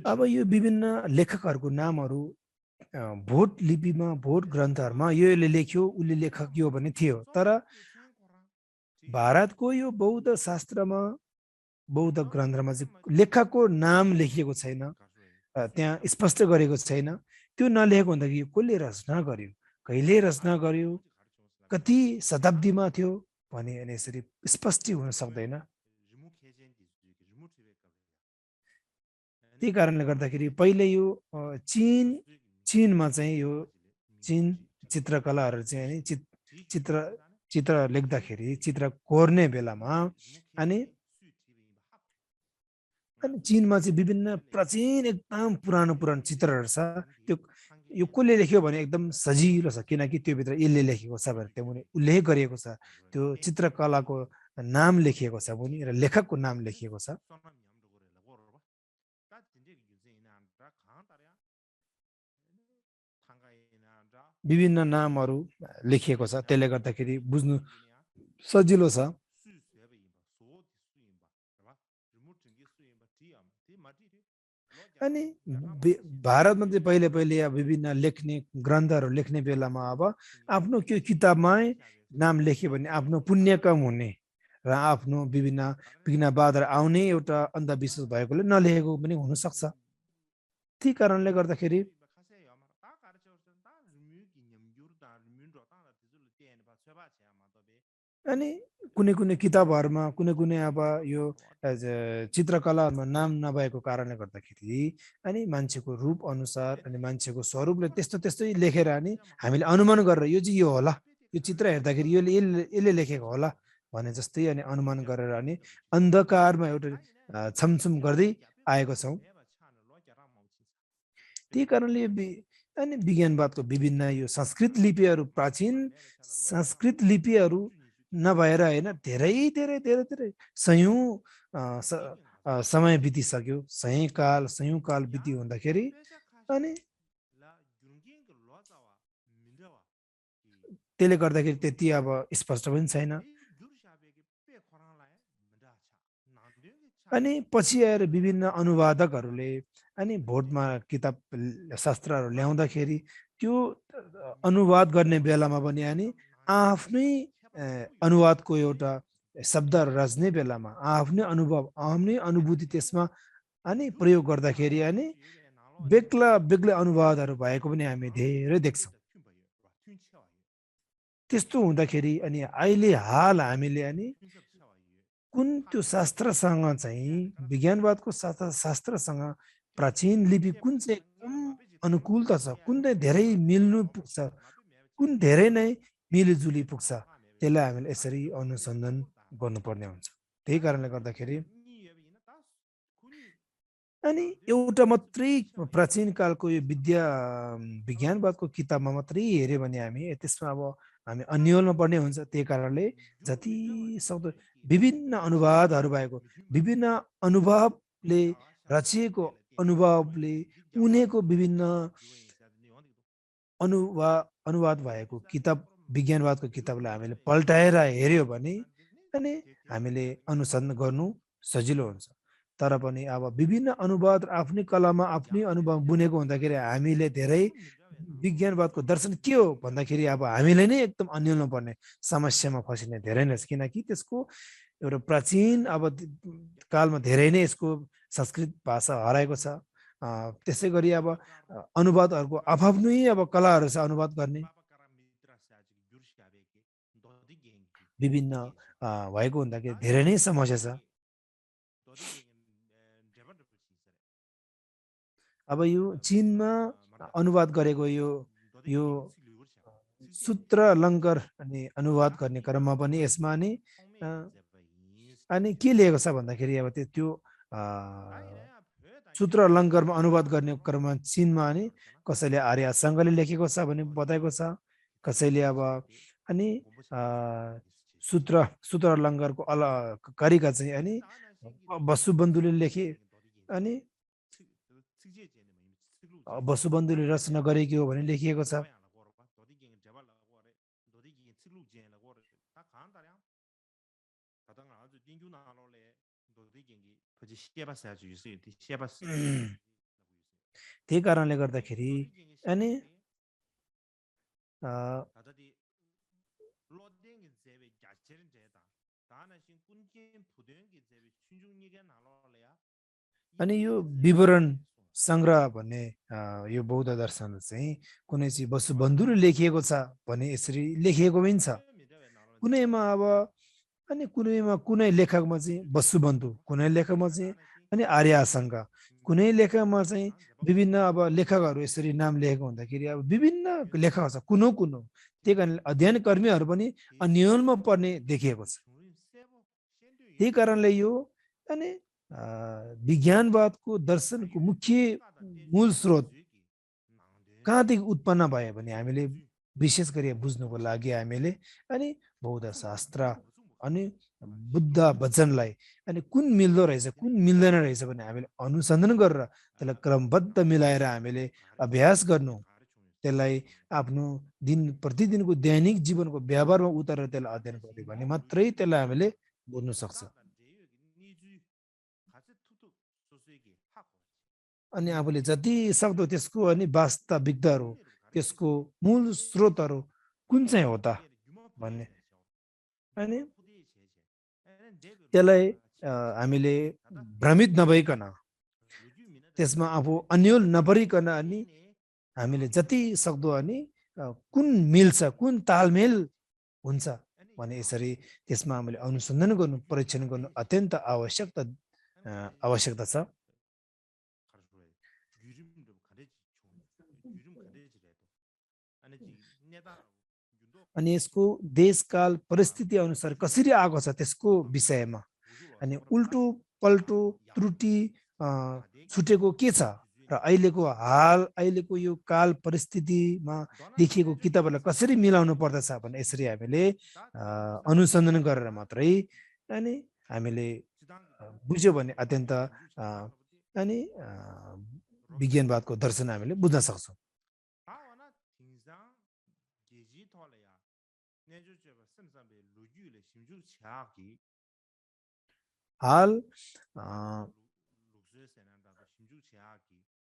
अब यो विभिन्न लेखकहरूको नामहरू भोट लिपिमा भोट ग्रन्थहरुमा यो यसले लेख्यो उसले लेखक यो भन्ने थियो तर भारतको यो बौद्ध शास्त्रमा बौद्ध ग्रन्थमा चाहिँ लेखकको नाम लेखिएको छैन त्यहाँ स्पष्ट गरेको छैन त्यो नलेखेको हुँदाखेरि कसले रचना गर्यो कहिले रचना गर्यो कति शताब्दीमा थियो भने यसरी स्पष्ट हुन सक्दैन त्यही कारणले गर्दाखेरि पहिले यो चीनमा चाहिँ यो चीन चित्रकलाहरू चाहिँ अनि चित्र चित्र लेख्दाखेरि चित्र कोर्ने बेलामा अनि चीनमा चाहिँ विभिन्न प्राचीन एकदम पुरानो चित्रहरू छ त्यो यो कसले लेख्यो भने एकदम सजिलो छ किनकि त्यो भित्र यसले लेखेको छ भनेर त्यो उल्लेख गरिएको छ त्यो चित्रकलाको नाम लेखिएको छ भने र लेखकको नाम लेखिएको छ विभिन्न नामहरू लेखिएको छ त्यसले गर्दाखेरि बुझ्नु सजिलो छ अनि भारतमा चाहिँ पहिले पहिले विभिन्न लेख्ने ग्रन्थहरू लेख्ने बेलामा अब आफ्नो त्यो किताबमै नाम लेख्यो भने आफ्नो पुण्य कम हुने र आफ्नो विभिन्न विघ्नबाधहरू आउने एउटा अन्धविश्वास भएकोले नलेखेको पनि हुन सक्छ त्यही कारणले गर्दाखेरि अनि कुनै कुनै किताबहरुमा कुनै अब यो चित्रकलाहरुमा नाम नभएको कारणले गर्दाखेरि अनि मान्छेको रूप अनुसार अनि मान्छेको स्वरूपले त्यस्तै लेखेर अनि हामीले अनुमान गरेर यो चाहिँ यो होला यो चित्र हेर्दाखेरि यसले लेखेको होला भने जस्तै अनि अनुमान गरेर अनि अन्धकारमा एउटा छमछम गर्दै आएको छौं त्यही कारणले अनि विज्ञानवादको विभिन्न यो संस्कृत लिपिहरू प्राचीन संस्कृत लिपिहरू नभएर हैन धेरै धेरै धेरै धेरै सयौं समय बितिसक्यो सयौं काल बिति हुँदाखेरि अनि त्यसले गर्दाखेरि त्यति अब स्पष्ट पनि छैन अनि पछि आएर विभिन्न अनुवादकहरूले अनि भोटमा किताब शास्त्रहरू ल्याउँदाखेरि त्यो अनुवाद गर्ने बेलामा पनि अनि आफ्नै अनुवादको एउटा शब्द रच्ने बेलामा आफ्नै अनुभव आफ्नै अनुभूति त्यसमा अनि प्रयोग गर्दाखेरि अनि बेग्ला अनुवादहरू भएको पनि हामी धेरै देख्छौँ त्यस्तो हुँदाखेरि अनि अहिले हाल हामीले अनि कुन त्यो शास्त्रसँग चाहिँ विज्ञानवादको शास्त्रसँग प्राचीन लिपि कुन चाहिँ एकदम अनुकूलता छ कुन चाहिँ धेरै मिल्नु पुग्छ कुन धेरै नै मिलिजुली पुग्छ त्यसलाई हामीले यसरी अनुसन्धान गर्नुपर्ने हुन्छ त्यही कारणले गर्दाखेरि अनि एउटा मात्रै प्राचीन कालको यो विज्ञानवादको किताबमा मात्रै हेर्यो भने हामी त्यसमा अब हामी अन्यलमा पर्ने हुन्छ त्यही कारणले जति सक्दो विभिन्न अनुवादहरू भएको विभिन्न अनुभवले रचिएको अनुभवले उनेको विभिन्न अनुवाद भएको किताब विज्ञानवादको किताबलाई हामीले पल्टाएर हेर्यो भने अनि हामीले अनुसन्धान गर्नु सजिलो हुन्छ तर पनि अब विभिन्न अनुवाद आफ्नै कलामा आफ्नै अनुभव बुनेको हुँदाखेरि हामीले धेरै विज्ञानवादको दर्शन के हो भन्दाखेरि अब हामीले नै एकदम अन्यलमा पर्ने समस्यामा फसिने धेरै नै छ किनकि त्यसको एउटा प्राचीन अब कालमा धेरै नै यसको संस्कृत भाषा हराएको छ त्यसै गरी अब अनुवादहरूको आफ्नै अब कलाहरू छ अनुवाद गर्ने विभिन्न भएको हुँदाखेरि धेरै नै समस्या छ अब यो चीनमा अनुवाद गरेको यो सूत्र लङ्कर अनि अनुवाद गर्ने क्रममा पनि यसमा अनि के लिएको छ भन्दाखेरि अब त्यो सूत्र लङ्करमा अनुवाद गर्ने क्रममा चीनमा अनि कसैले आर्य सङ्घले लेखेको छ भने बताएको छ कसैले अब अनि सूत्र लङ्करको कारिका चाहिँ अनि वसुबन्धुले लेखे अनि वसुबन्धुले रचना गरेको हो भने लेखिएको छ त्यही कारणले गर्दाखेरि अनि अ, अनि यो विवरण सङ्ग्रह भन्ने यो बौद्ध दर्शन चाहिँ कुनै चाहिँ वसुबन्धुले लेखिएको छ भने यसरी लेखिएको पनि छ कुनैमा अब अनि कुनैमा कुनै लेखकमा चाहिँ वसुबन्धु कुनै लेखकमा चाहिँ अनि आर्य आशंका कुनै लेखकमा चाहिँ विभिन्न अब लेखकहरू यसरी नाम लेखेको हुँदाखेरि अब विभिन्न लेखक छ कुनो कुनो त्यही कारणले अध्ययन कर्मीहरू पनि अन्यलमा पर्ने देखिएको छ त्यही कारणले यो अनि विज्ञानवादको दर्शनको मुख्य मूल स्रोत कहाँदेखि उत्पन्न भयो भने हामीले विशेष गरी बुझ्नुको लागि हामीले अनि बौद्ध शास्त्र अनि बुद्ध वचनलाई अनि कुन मिल्दो रहेछ कुन मिल्दैन रहेछ भने हामीले अनुसन्धान गरेर त्यसलाई क्रमबद्ध मिलाएर हामीले अभ्यास गर्नु त्यसलाई आफ्नो दिन प्रतिदिनको दैनिक जीवनको व्यवहारमा उतारेर त्यसलाई अध्ययन गर्यो भने मात्रै त्यसलाई हामीले बुझ्न सक्छ अनि आफूले जति सक्दो त्यसको अनि वास्तविकताहरू त्यसको मूल स्रोतहरू कुन चाहिँ हो त भन्ने अनि त्यसलाई हामीले भ्रमित नभइकन त्यसमा आफू अन्यल नपरिकन अनि हामीले जति सक्दो अनि कुन मिल्छ कुन तालमेल हुन्छ भने यसरी त्यसमा हामीले अनुसन्धान गर्नु परीक्षण गर्नु अत्यन्त आवश्यकता छ अनि यसको देशकाल परिस्थिति अनुसार कसरी आएको छ त्यसको विषयमा अनि उल्टो पल्टो त्रुटि छुटेको के छ र अहिलेको यो काल परिस्थितिमा देखिएको किताबहरूलाई कसरी मिलाउनु पर्दछ भने यसरी हामीले अनुसन्धान गरेर मात्रै अनि हामीले बुझ्यो भने अत्यन्त अनि विज्ञानवादको दर्शन हामीले बुझ्न सक्छौँ हाल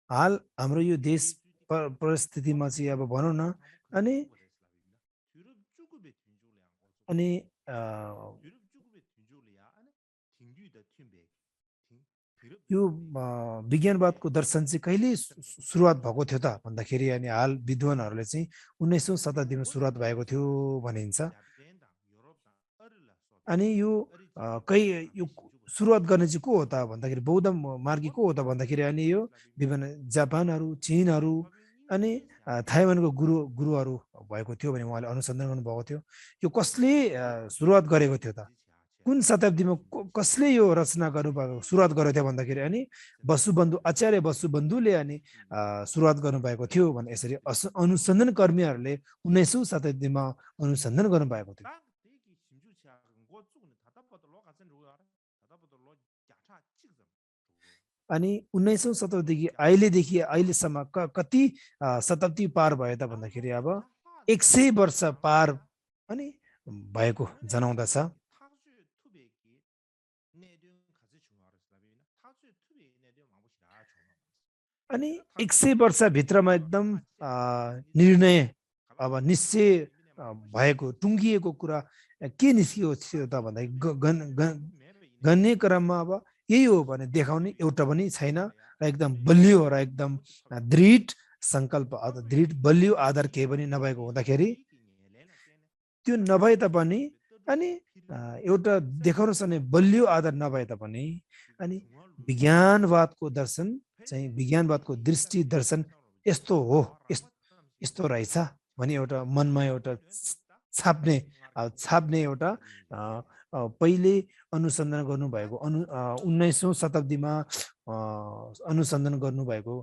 हाल हाम्रो यो देश परिस्थितिमा चाहिँ अब भनौँ न अनि अनि यो विज्ञानवादको दर्शन चाहिँ कहिले सुरुवात भएको थियो त भन्दाखेरि अनि हाल विद्वानहरूले चाहिँ 19औं शताब्दीमा सुरुवात भएको थियो भनिन्छ अनि यो यो सुरुवात गर्ने चाहिँ को हो त भन्दाखेरि बौद्ध मार्गी को हो त भन्दाखेरि अनि यो विभिन्न जापानहरू चीनहरू अनि थाइवानको गुरुहरू भएको थियो भने उहाँले अनुसन्धान गर्नुभएको थियो यो कसले सुरुवात गरेको थियो त कुन शताब्दीमा कसले यो रचना गर्नुभएको सुरुवात गरेको थियो भन्दाखेरि अनि वसुबन्धु आचार्य वसुबन्धुले अनि सुरुवात गर्नुभएको थियो भने यसरी अनुसन्धान कर्मीहरूले 19औं शताब्दीमा अनुसन्धान गर्नुभएको थियो अनि 19औं शताब्दीदेखि अहिलेसम्म कति शताब्दी पार भयो त भन्दाखेरि अब 100 वर्ष पार अनि भएको जनाउँदछ अनि 100 वर्षभित्रमा एकदम निर्णय अब निश्चय भएको टुङ्गिएको कुरा के निस्किएको थियो त भन्दाखेरि गन्ने क्रममा अब यही हो भने देखाउने एउटा पनि छैन र एकदम बलियो र एकदम दृढ सङ्कल्प दृढ बलियो आधार केही पनि नभएको हुँदाखेरि त्यो नभए तापनि अनि एउटा देखाउन सक्ने बलियो आधार नभए तापनि अनि विज्ञानवादको दर्शन चाहिँ विज्ञानवादको दृष्टि दर्शन यस्तो हो यस्तो रहेछ भने एउटा मनमा एउटा छाप्ने एउटा पहिले अनुसन्धान गर्नुभएको 19औं शताब्दीमा अनुसन्धान गर्नुभएको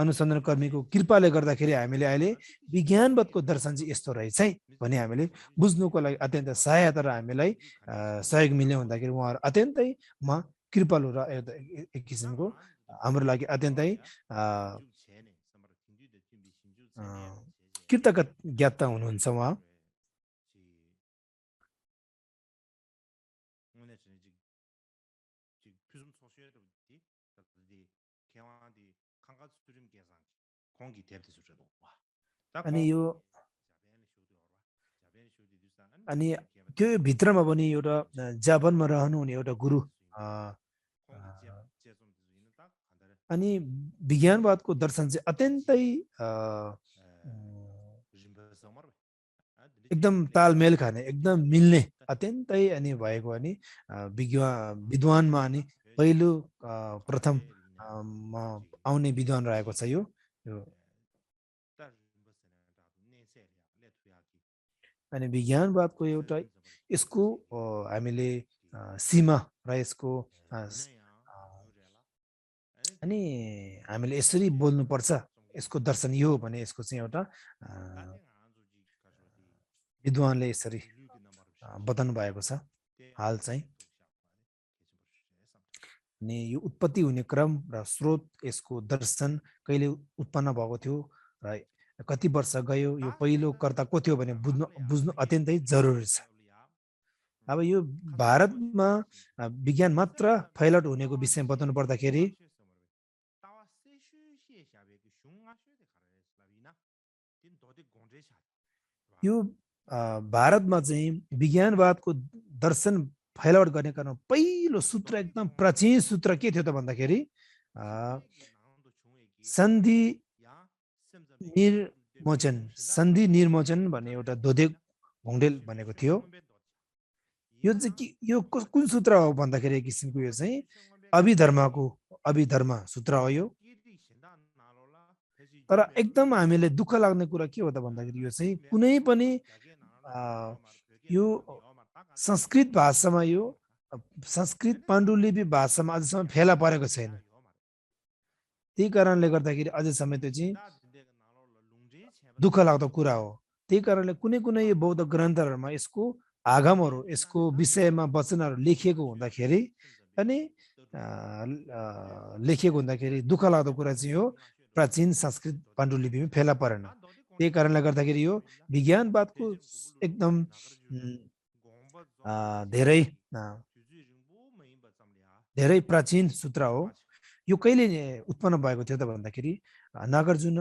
अनुसन्धान कर्मीको कृपाले गर्दाखेरि हामीले अहिले विज्ञानवादको दर्शन चाहिँ यस्तो रहेछ है भने हामीले बुझ्नुको लागि अत्यन्त सहायता र हामीलाई सहयोग मिल्यो भन्दाखेरि उहाँहरू अत्यन्तै कृपालु र एक किसिमको हाम्रो लागि अत्यन्तै कृतज्ञता हुनुहुन्छ उहाँ 공기 대대 수저도 와. 딱 अनि यो 공 अनि त्यो भित्रमा पनि एउटा जापानमा रहनु हुने एउटा गुरु अ, 공기 제좀 있는 딱 간다래. अनि विज्ञानवादको दर्शन चाहिँ अत्यन्तै 림버서 말. एकदम तालमेल खाने एकदम मिल्ने अत्यन्तै अनि भएको अनि विद्वानमा अनि पहिलो प्रथम म आउने विद्वान रहेको छ यो अनि विज्ञानवादको एउटा यसको हामीले सीमा र यसको अनि हामीले यसरी बोल्नुपर्छ यसको दर्शन यो हो भने यसको चाहिँ एउटा विद्वानले यसरी बताउनु भएको छ हाल चाहिँ अनि यो उत्पत्ति हुने क्रम र स्रोत यसको दर्शन कहिले उत्पन्न भएको थियो र कति वर्ष गयो यो पहिलो कर्ता को थियो भने बुझ्नु अत्यन्तै जरुरी छ अब यो भारतमा विज्ञान मात्र फैलावट हुनेको विषय बताउनु पर्दाखेरि यो भारतमा चाहिँ विज्ञानवादको दर्शन फैलावट गर्ने कारण पहिलो सूत्र एकदम प्राचीन सूत्र के थियो त भन्दाखेरि सन्धि निर्मोचन भन्ने एउटा दोधे भोङ्डेल भनेको थियो यो चाहिँ यो कुन सूत्र हो भन्दाखेरि एक किसिमको यो चाहिँ अभिधर्म सूत्र हो यो तर एकदम हामीले दुःख लाग्ने कुरा के हो त भन्दाखेरि यो चाहिँ कुनै पनि यो संस्कृत भाषामा यो संस्कृत पाण्डुलिपि भाषामा अझसम्म फेला परेको छैन त्यही कारणले गर्दाखेरि अझसम्म त्यो चाहिँ दुःख लाग्दो कुरा हो त्यही कारणले कुनै कुनै यो बौद्ध ग्रन्थहरूमा यसको आगमहरू यसको विषयमा वचनहरू लेखिएको हुँदाखेरि अनि लेखिएको हुँदाखेरि दुःख लाग्दो कुरा चाहिँ हो प्राचीन संस्कृत पाण्डुलिपिमा फेला परेन त्यही कारणले गर्दाखेरि यो विज्ञानवादको एकदम धेरै प्राचीन सूत्र हो यो कहिले उत्पन्न भएको थियो त भन्दाखेरि नागार्जुन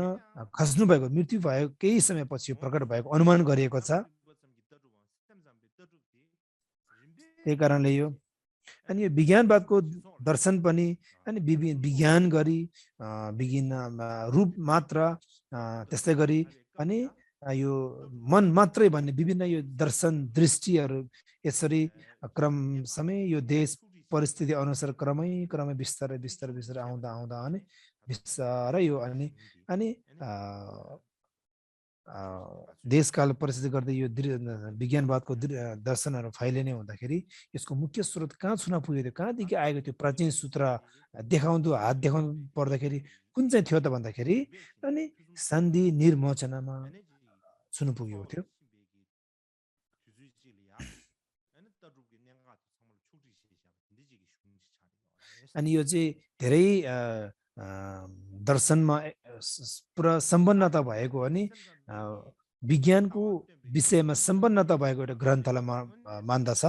खस्नु भएको मृत्यु भएको केही समयपछि प्रकट भएको अनुमान गरिएको छ त्यही कारणले यो अनि यो विज्ञानवादको दर्शन पनि अनि विज्ञान गरी विज्ञान रूप मात्र त्यस्तै गरी अनि यो मन मात्रै भन्ने विभिन्न यो दर्शन दृष्टिहरू यसरी क्रम समय यो देश परिस्थिति अनुसार क्रमै बिस्तारै आउँदा अनि बिस्तारै यो अनि देशकाल परिस्थिति गर्दै यो विज्ञानवादको दर्शनहरू फैलिने हुँदाखेरि यसको मुख्य स्रोत कहाँ छुन पुग्यो थियो कहाँदेखि आएको थियो प्राचीन सूत्र हात देखाउनु पर्दाखेरि कुन चाहिँ थियो त भन्दाखेरि अनि सन्धि निर्मोचनमा छुन पुगेको थियो अनि यो चाहिँ धेरै दर्शनमा पुरा सम्पन्नता भएको अनि विज्ञानको विषयमा सम्पन्नता भएको एउटा ग्रन्थलाई मान्दछ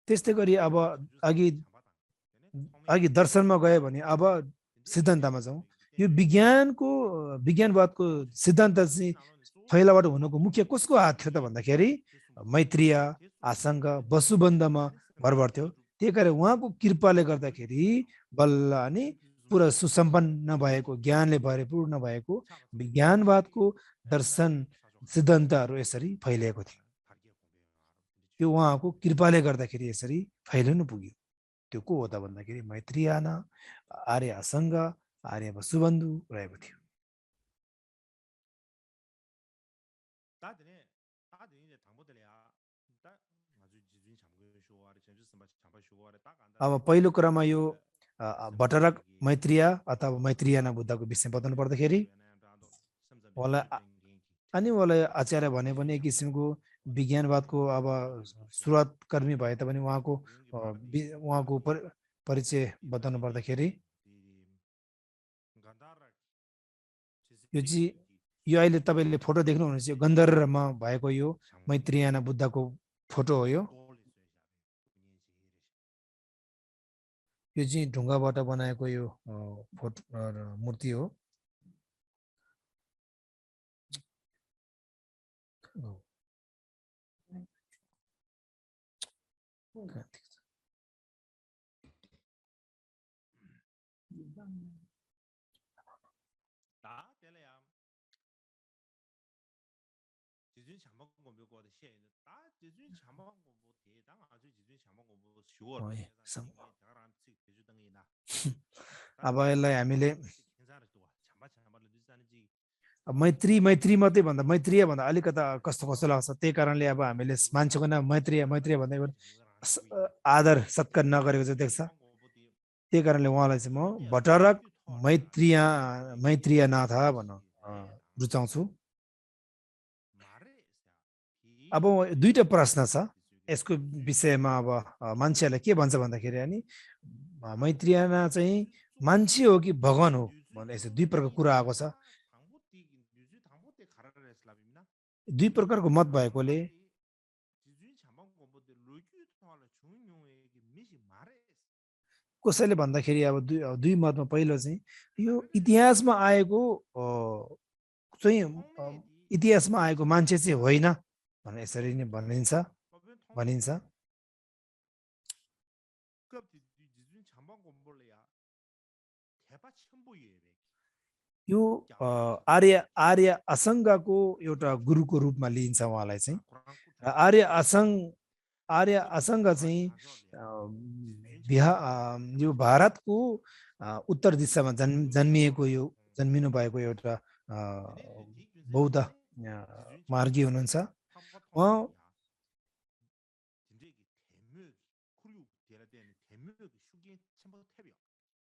त्यस्तै गरी अब अघि दर्शनमा गयो भने अब सिद्धान्तमा जाउँ यो विज्ञानवादको सिद्धान्त चाहिँ फैलावट हुनुको मुख्य कसको हात थियो त भन्दाखेरि मैत्रेय आसङ्ग वसुबन्धमा भर पर्थ्यो त्यही कारण उहाँको कृपाले गर्दाखेरि बल्ल अनि पुरा सुसम्पन्न भएको ज्ञानले भरिपूर्ण भएको विज्ञानवादको दर्शन सिद्धान्तहरू यसरी फैलिएको थियो त्यो उहाँको कृपाले गर्दाखेरि यसरी फैलिनु पुग्यो त्यो को हो त भन्दाखेरि मैत्रेय आर्य आसङ्ग आर्य वसुबन्धु रहेको थियो अब पहिलो क्रममा यो भट्टराक मैत्रेय अथवा मैत्रेयना बुद्धको विषय बताउनु पर्दाखेरि उहाँलाई आचार्य भने पनि एक किसिमको विज्ञानवादको अब सुरुवातकर्मी भए तापनि उहाँको परिचय बताउनु पर्दाखेरि यो अहिले तपाईले फोटो देख्नुहुन्छ यो गन्धर्वमा भएको यो मैत्रीयाना बुद्धको फोटो हो यो चाहिँ ढुङ्गाबाट बनाएको यो फोटो मूर्ति हो अब यसलाई हामीले मैत्री मात्रै भन्दा मैत्रीय भन्दा अलिकता कस्तो कस्तो लाग्छ त्यही कारणले अब हामीले मान्छेको नाम मैत्रीय भन्दै आदर सत्कार नगरेको चाहिँ देख्छ त्यही कारणले उहाँलाई चाहिँ म भट्टरक मैत्रीयनाथ भन्न रुचाउँछु अब दुईटा प्रश्न छ यसको विषयमा अब मान्छेहरूले के भन्छ भन्दाखेरि अनि मैत्रीयाना चाहिँ मान्छे हो कि भगवान हो भन्ने यस्तो दुई प्रकारको कुरा आएको छ दुई प्रकारको मत भएकोले कसैले भन्दाखेरि अब दुई मतमा पहिलो चाहिँ यो इतिहासमा आएको मान्छे चाहिँ होइन भनेर यसरी नै भनिन्छ यो आर्य असङ्गको एउटा गुरुको रूपमा लिइन्छ उहाँलाई चाहिँ आर्य असङ्ग चाहिँ यो भारतको उत्तर दिशामा जन्मिनु भएको एउटा बौद्ध मार्गी हुनुहुन्छ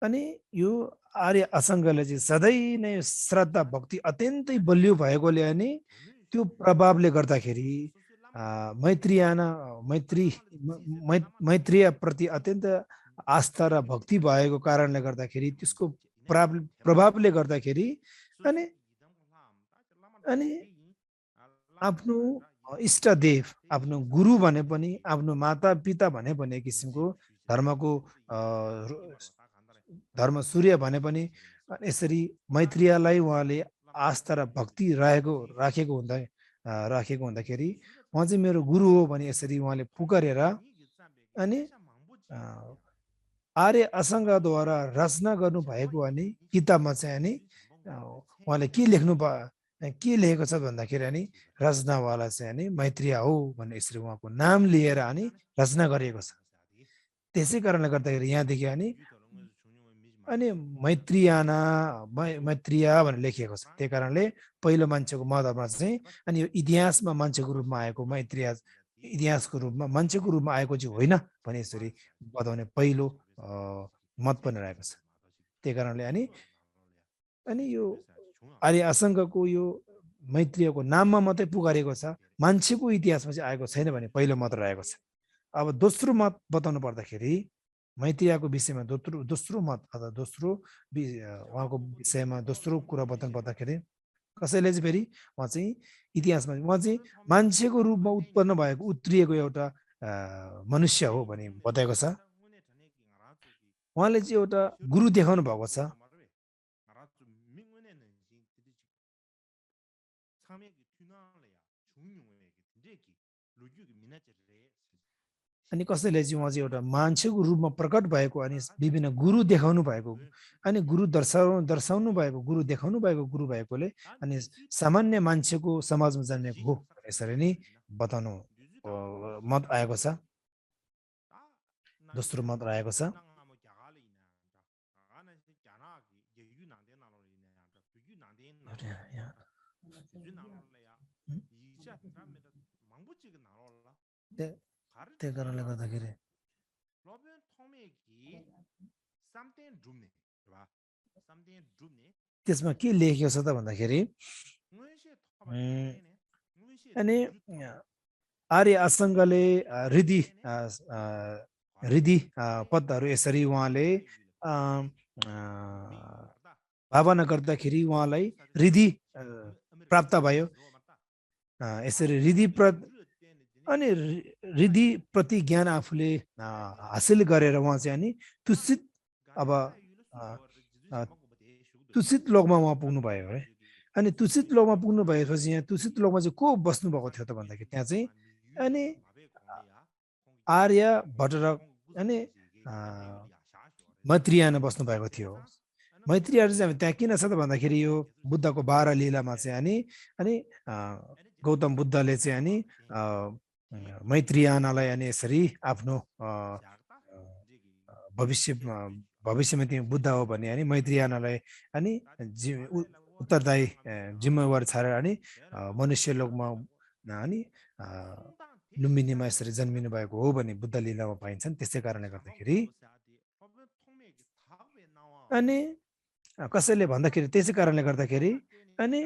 अनि यो आर्य असङ्गले चाहिँ सधैँ नै श्रद्धा भक्ति अत्यन्तै बलियो भएकोले अनि त्यो प्रभावले गर्दाखेरि मैत्रीय प्रति अत्यन्त आस्था र भक्ति भएको कारणले गर्दाखेरि त्यसको प्रभावले गर्दाखेरि अनि आफ्नो इष्टदेव आफ्नो गुरु भने पनि आफ्नो माता पिता भने पनि एक किसिमको धर्म सूर्य भने पनि यसरी मैत्रीयलाई उहाँले आस्था र भक्ति राखेको हुँदाखेरि उहाँ चाहिँ मेरो गुरु हो भने यसरी उहाँले पुकारेर अनि आर्य असङ्गद्वारा रचना गर्नु भएको अनि किताबमा चाहिँ अनि उहाँले के लेखेको छ भन्दाखेरि अनि रचनावाला चाहिँ अनि मैत्रीय हो भन्ने यसरी उहाँको नाम लिएर अनि रचना गरिएको छ त्यसै कारणले गर्दाखेरि यहाँदेखि अनि मैत्रीय भनेर लेखिएको छ त्यही कारणले पहिलो मान्छेको मदमा चाहिँ अनि यो इतिहासमा मान्छेको रूपमा आएको मैत्रीय इतिहासको रूपमा मान्छेको रूपमा आएको चाहिँ होइन भने यसरी बताउने पहिलो मत पनि रहेको छ त्यही कारणले अनि यो आर्य असङ्गको यो मैत्रीयको नाममा मात्रै पुकारेको छ मान्छेको इतिहासमा चाहिँ आएको छैन भने पहिलो मत रहेको छ अब दोस्रो मत बताउनु पर्दाखेरि मैत्रीयको विषयमा दोस्रो मत अथवा उहाँको विषयमा दोस्रो कुरा बताउनु पर्दाखेरि कसैले चाहिँ फेरि उहाँ चाहिँ इतिहासमा उहाँ चाहिँ मान्छेको रूपमा उत्पन्न भएको उत्रिएको एउटा मनुष्य हो भने बताएको छ उहाँले चाहिँ एउटा गुरु देखाउनु भएको छ अनि कसैले चाहिँ उहाँ चाहिँ एउटा मान्छेको रूपमा प्रकट भएको अनि विभिन्न गुरु देखाउनु भएको अनि गुरु दर्शाउनु भएको गुरु देखाउनु भएको गुरु भएकोले अनि सामान्य मान्छेको समाजमा जन्मेको हो यसरी नै बताउनु मत आएको छ दोस्रो मत रहेको छ त्यही कारणले गर्दाखेरि त्यसमा के लेखेको छ त भन्दाखेरि अनि आर्य असङ्गले हृदि पदहरू यसरी उहाँले भावना गर्दाखेरि उहाँलाई हृदि प्राप्त भयो यसरी अनि रिधि प्रति ज्ञान आफूले हासिल गरेर उहाँ चाहिँ अनि तुसित अब तुसित लोकमा उहाँ पुग्नु भयो है अनि तुसित लोकमा पुग्नु भएपछि यहाँ तुसित लोकमा चाहिँ को बस्नु भएको थियो त भन्दाखेरि त्यहाँ चाहिँ अनि आर्य भट्टरक अनि मैत्रियान बस्नु भएको थियो मैत्रीहरू चाहिँ त्यहाँ किन छ त भन्दाखेरि यो बुद्धको 12 लीलामा चाहिँ अनि गौतम बुद्धले चाहिँ अनि मैत्रियानालाई अनि यसरी आफ्नो भविष्यमा तिमी बुद्ध हो भने अनि मैत्रियानालाई अनि उत्तरदायी जिम्मेवार छाडेर अनि मनुष्य लोकमा अनि लुम्बिनीमा यसरी जन्मिनु भएको हो भने बुद्ध लीलामा पाइन्छन् त्यसै कारणले गर्दाखेरि अनि कसैले भन्दाखेरि त्यसै कारणले गर्दाखेरि अनि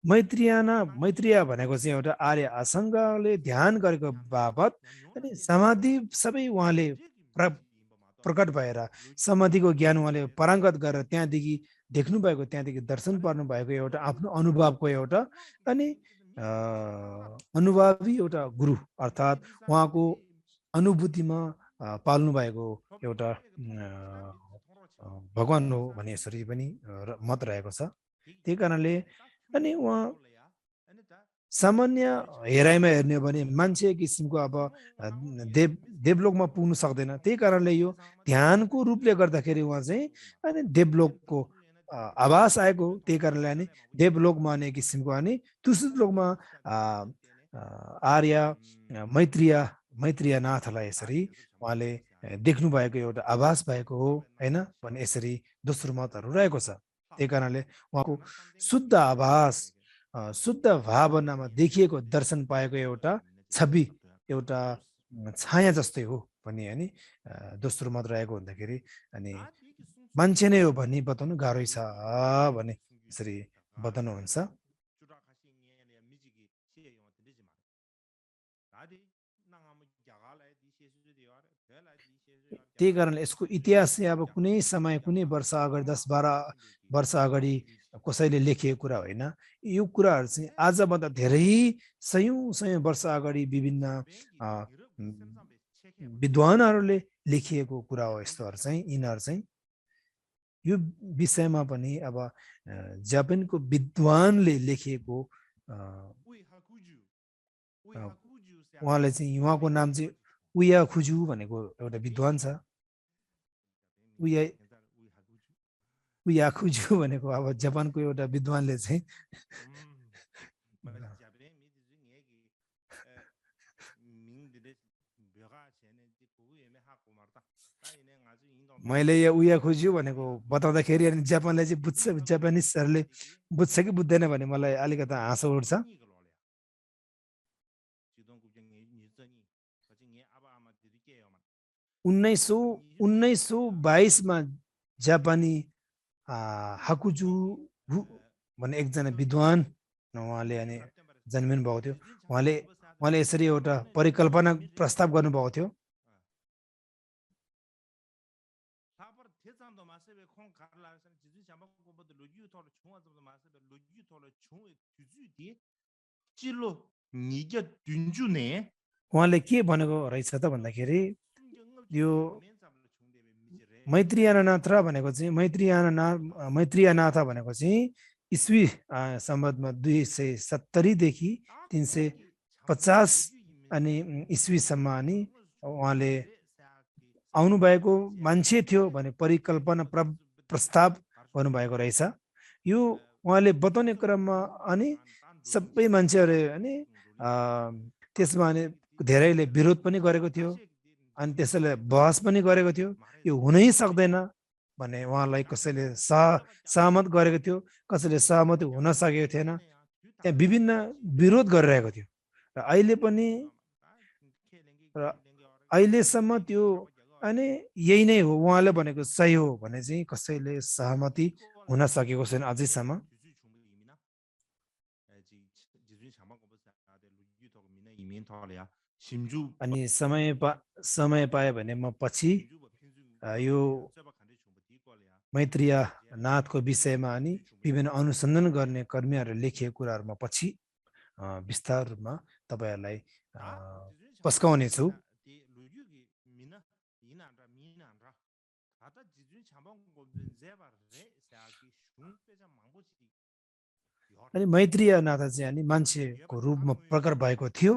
मैत्रिया भनेको चाहिँ एउटा आर्य आसङ्गले ध्यान गरेको बापत अनि समाधि सबै उहाँले प्रकट भएर समाधिको ज्ञान उहाँले पारङ्गत गरेर त्यहाँदेखि देख्नु भएको त्यहाँदेखि दर्शन पर्नु भएको एउटा आफ्नो अनुभवको एउटा अनि अनुभवी एउटा गुरु अर्थात् उहाँको अनुभूतिमा पाल्नु भएको एउटा भगवान हो भने यसरी पनि मत रहेको छ त्यही कारणले अनि उहाँ सामान्य हेराइमा हेर्ने हो भने मान्छे किसिमको अब देवलोकमा पुग्नु सक्दैन त्यही कारणले यो ध्यानको रूपले गर्दाखेरि उहाँ चाहिँ अनि देवलोकको आभास आएको त्यही कारणले अनि देवलोकमा अने किसिमको अनि तुसित लोकमा आर्य मैत्रियानाथलाई यसरी उहाँले देख्नु भएको एउटा आभास भएको हो हैन भने यसरी दोस्रो मतहरू रहेको छ त्यही कारणले उहाँको शुद्ध आभास शुद्ध भावनामा देखिएको दर्शन पाएको एउटा छवि एउटा छाया जस्तै हो भन्ने अनि दोस्रो मत रहेको हुँदाखेरि अनि मान्छे नै हो भन्ने बताउनु गाह्रै छ भन्ने यसरी बताउनुहुन्छ त्यही कारणले यसको इतिहास चाहिँ अब कुनै समय कुनै वर्ष अगाडि 10-12 वर्ष अगाडि कसैले लेखेको कुरा होइन यो कुराहरू चाहिँ आजभन्दा धेरै सयौं वर्ष अगाडि विभिन्न विद्वानहरूले लेखिएको कुरा हो यस्तोहरू चाहिँ यिनीहरू चाहिँ यो विषयमा पनि अब जापानको विद्वानले लेखिएको उहाँले चाहिँ उहाँको नाम चाहिँ उया खुजु भनेको एउटा विद्वान छ उया खुजु भनेको अब जापानको एउटा विद्वानले चाहिँ मैले यो उया खुज्यो भनेको बताउँदाखेरि अनि जापानले चाहिँ बुझ्छ जापानिजहरूले बुझ्छ कि बुझ्दैन भने मलाई अलिकति हाँसो उठ्छ 1922 मा जापानी हाकुजु भन्ने एकजना विद्वान उहाँले अनि जन्मिनु भएको थियो उहाँले यसरी एउटा परिकल्पना प्रस्ताव गर्नुभएको थियो उहाँले के भनेको रहेछ त भन्दाखेरि यो मैत्रियानाथ भनेको चाहिँ मैत्रियानाथ भनेको चाहिँ इस्वी सम्बन्धमा 270 देखि 350 अनि इस्वीसम्म अनि उहाँले आउनु भएको मान्छे थियो भने परिकल्पना प्रस्ताव गर्नुभएको रहेछ यो उहाँले बताउने क्रममा अनि सबै मान्छेहरू अनि त्यसमा अनि धेरैले विरोध पनि गरेको थियो अनि त्यसैले बहस पनि गरेको थियो यो हुनै सक्दैन भने उहाँलाई कसैले सहमत गरेको थियो कसैले सहमति हुन सकेको थिएन त्यहाँ विभिन्न विरोध गरिरहेको थियो र अहिले पनि र अहिलेसम्म त्यो अनि यही नै हो उहाँले भनेको सही हो भने चाहिँ कसैले सहमति हुन सकेको छैन अझैसम्म अनि समय पाए भने म पछि यो मैत्रीय नाथको विषयमा अनि विभिन्न अनुसन्धान गर्ने कर्मीहरूले लेखिएको कुराहरूमा पछि विस्तार रूपमा तपाईँहरूलाई पस्काउने छु। अनि मैत्रीय नाथ चाहिँ अनि मान्छेको रूपमा प्रकट भएको थियो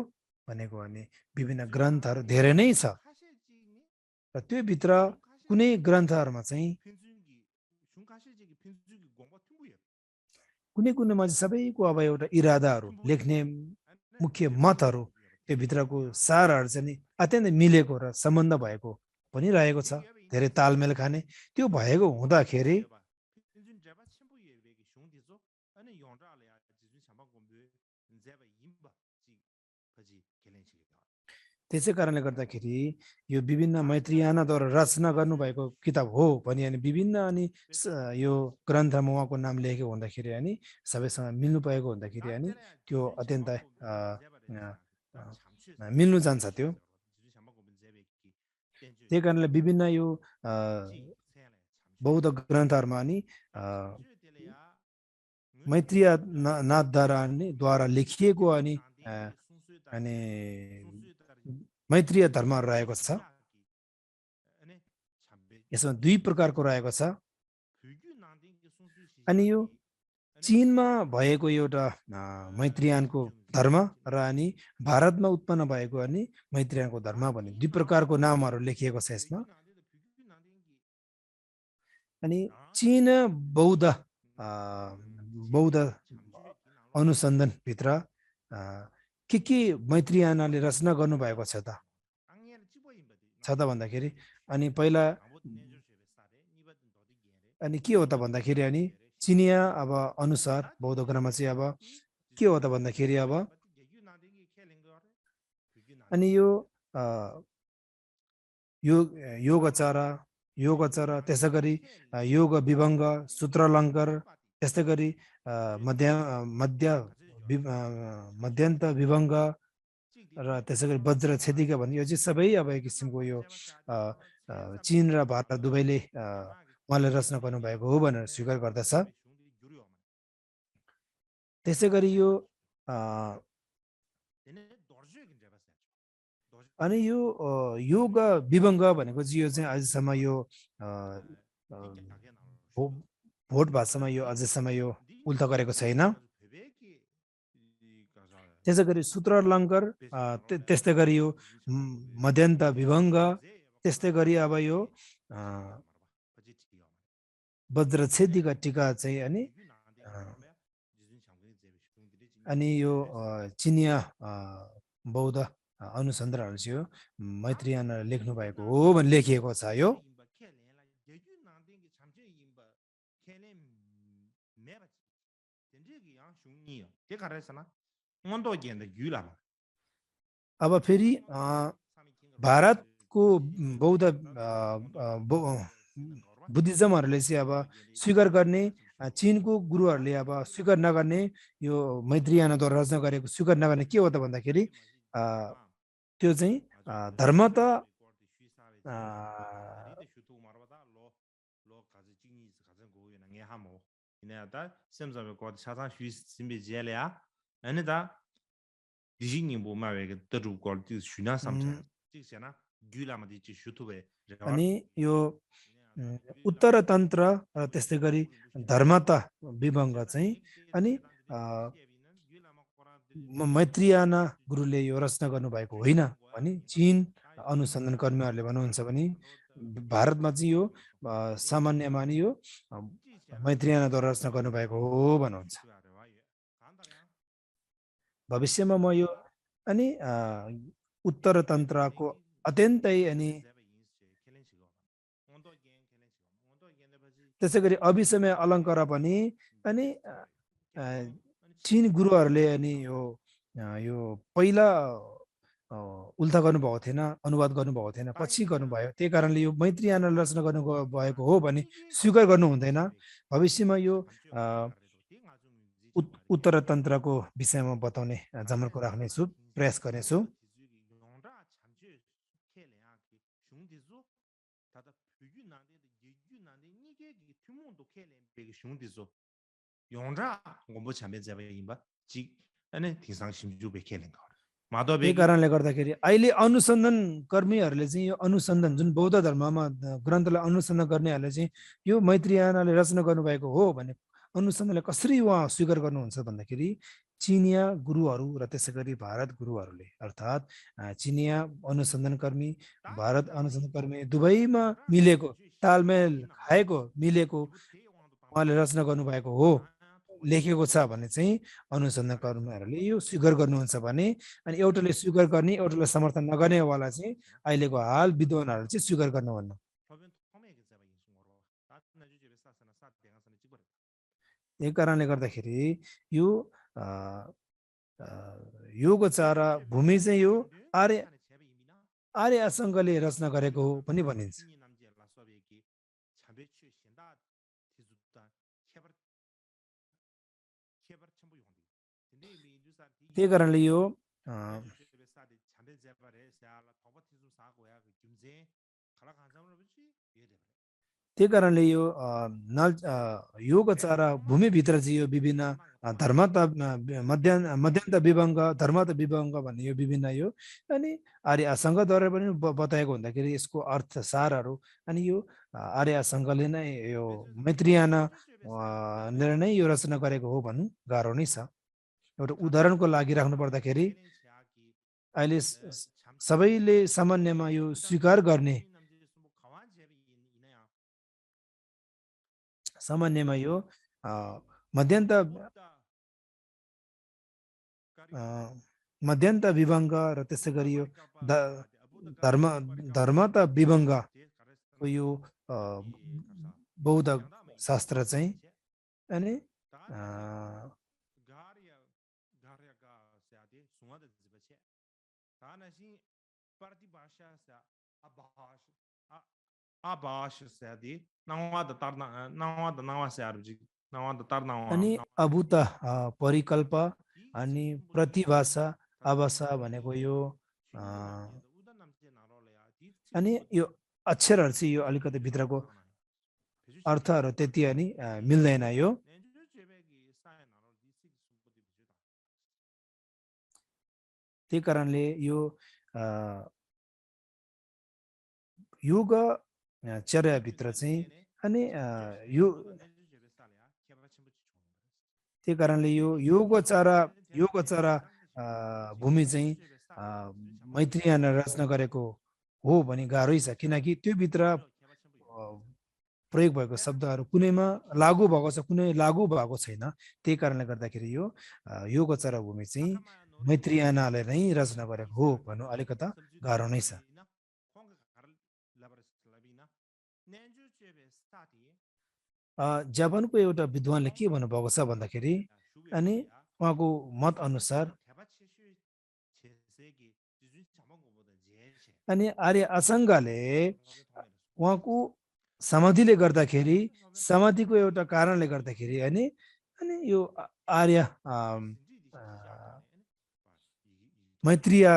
भनेको अनि विभिन्न ग्रन्थहरू धेरै नै छ र त्यो भित्र कुनै ग्रन्थहरूमा चाहिँ कुनै कुनैमा चाहिँ सबैको अब एउटा इरादाहरू लेख्ने मुख्य मतहरू त्यो भित्रको सारहरू चाहिँ नि अत्यन्तै मिलेको र सम्बन्ध भएको पनि रहेको छ, धेरै तालमेल खाने। त्यो भएको हुँदाखेरि त्यसै कारणले गर्दाखेरि यो विभिन्न मैत्रीयानाद्वारा रचना गर्नुभएको किताब हो भने अनि विभिन्न अनि यो ग्रन्थमा उहाँको नाम लेखेको हुँदाखेरि अनि सबैसँग मिल्नु पाएको हुँदाखेरि अनि त्यो अत्यन्त मिल्नु जान्छ त्यो। त्यही कारणले विभिन्न यो बौद्ध ग्रन्थहरूमा अनि मैत्रीय नाथद्वारा लेखिएको अनि अनि मैत्रीय धर्महरू रहेको छ। यसमा दुई प्रकारको रहेको छ। अनि यो चीनमा भएको एउटा मैत्रीयानको धर्म र अनि भारतमा उत्पन्न भएको अनि मैत्रीयानको धर्म भन्ने दुई प्रकारको नामहरू लेखिएको छ यसमा। अनि चीन बौद्ध अनुसन्धान भित्र के मैत्रीयानाले रचना गर्नुभएको छ त भन्दाखेरि अनि पहिला अनि के हो त भन्दाखेरि अनि चिनिया अब अनुसार बौद्ध ग्रन्थमा चाहिँ अब के हो त भन्दाखेरि अब अनि यो योगचर त्यसै गरी योग विभङ्ग सूत्रालङ्कार त्यस्तै गरी मध्यन्त विभङ्ग र त्यसै गरी वज्र छेदिका भन्ने यो चाहिँ सबै अब एक किसिमको यो चीन र भारत दुवैले उहाँले रचना गर्नुभएको हो भनेर स्वीकार गर्दछ। त्यसै गरी यो अनि यो योग विभङ्ग भनेको चाहिँ यो चाहिँ अझसम्म यो भोट भाषामा यो अझसम्म यो उल्था गरेको छैन। त्यसै गरी सूत्रालङ्कार त्यस्तै गरी यो मध्यन्त विभङ्ग त्यस्तै गरी अब यो वज्रछेदीका टीका चाहिँ अनि यो चिनिया बौद्ध अनुसन्धानहरू चाहिँ मैत्रीयानले लेख्नु भएको हो भने लेखिएको छ यो। अब फेरि भारतको बौद्ध बुद्धिज्महरूले चाहिँ अब स्वीकार गर्ने चीनको गुरुहरूले अब स्वीकार नगर्ने यो मैत्रीयानाद्वारा रचना गरेको स्वीकार नगर्ने के हो त भन्दाखेरि त्यो चाहिँ धर्म त अनि यो उत्तर तन्त्र र त्यस्तै गरी धर्मत विभङ्ग चाहिँ अनि मैत्रीयाना गुरुले यो रचना गर्नुभएको होइन भने चीन अनुसन्धान कर्मीहरूले भन्नुहुन्छ भने भारतमा चाहिँ यो सामान्यमा नि यो मैत्रीयानाद्वारा रचना गर्नुभएको हो भन्नुहुन्छ। भविष्यमा म यो अनि उत्तर तन्त्रको अत्यन्तै अनि त्यसै गरी अभिसमय अलङ्कार पनि अनि चीन गुरुहरूले अनि यो पहिला उल्था गर्नुभएको थिएन, अनुवाद गर्नुभएको थिएन, पछि गर्नुभयो। त्यही कारणले यो मैत्रीयानाले रचना गर्नु भएको हो भने स्वीकार गर्नु हुँदैन। भविष्यमा यो उत्तर तन्त्रको विषयमा बताउने जमर्को राख्नेछु, प्रयास गर्नेछु। त्यही कारणले गर्दाखेरि अहिले अनुसन्धान कर्मीहरूले चाहिँ यो अनुसन्धान जुन बौद्ध धर्ममा ग्रन्थलाई अनुसन्धान गर्नेहरूले चाहिँ यो मैत्रीयानाले रचना गर्नुभएको हो भने अनुसन्धानलाई कसरी उहाँ स्वीकार गर्नुहुन्छ भन्दाखेरि चिनिया गुरुहरू र त्यसै गरी भारत गुरुहरूले अर्थात् चिनिया अनुसन्धान कर्मी भारत अनुसन्धान कर्मी दुवैमा मिलेको तालमेल खाएको मिलेको उहाँले रचना गर्नुभएको हो लेखेको छ भने चाहिँ अनुसन्धान कर्मीहरूले यो स्वीकार गर्नुहुन्छ भने अनि एउटाले स्वीकार गर्ने एउटाले समर्थन नगर्नेवाला चाहिँ अहिलेको हाल विद्वानहरूले चाहिँ स्वीकार गर्नुहुन्न यही कारणले गर्दाखेरि यो योगचारा भूमि चाहिँ यो आर्य असाङ्गले रचना गरेको हो पनि भनिन्छ त्यही कारणले यो त्यही कारणले यो योगचारा भूमिभित्र चाहिँ यो विभिन्न धर्मता मध्यन्त विभङ्ग धर्मत विभङ्ग भन्ने यो विभिन्न यो अनि आर्य असाङ्गद्वारा पनि बताएको हुँदाखेरि यसको अर्थ सारहरू अनि यो आर्य असाङ्गले नै यो मैत्रीयाना नै यो रचना गरेको हो भन्नु गाह्रो नै छ एउटा उदाहरणको लागि राख्नु पर्दाखेरि अहिले सबैले सामान्यमा यो स्वीकार गर्ने सामान्यमा यो मध्यन्त विभङ्ग र त्यसै गरी यो धर्मत विभङ्गको यो बौद्ध शास्त्र चाहिँ अनि अनि अभूत परिकल्प अनि प्रतिभाषा आभाषा भनेको यो अनि यो अक्षरहरू चाहिँ यो अलिकति भित्रको अर्थहरू त्यति अनि मिल्दैन यो त्यही कारणले यो योग चर्याभित्र चाहिँ अनि यो त्यही कारणले यो योगचारा भूमि चाहिँ मैत्रीयाना रचना गरेको हो भने गाह्रै छ किनकि त्यो भित्र प्रयोग भएको शब्दहरू कुनैमा लागू भएको छ कुनै लागू भएको छैन त्यही कारणले गर्दाखेरि यो योगचारा भूमि चाहिँ मैत्रीयानाले नै रचना गरेको हो भन्नु अलिकता गाह्रो नै छ जापानको एउटा विद्वानले के भन्नुभएको छ भन्दाखेरि अनि उहाँको मत अनुसार अनि आर्य असाङ्गले उहाँको समाधिले गर्दाखेरि समाधिको एउटा कारणले गर्दाखेरि अनि यो आर्य मैत्रीय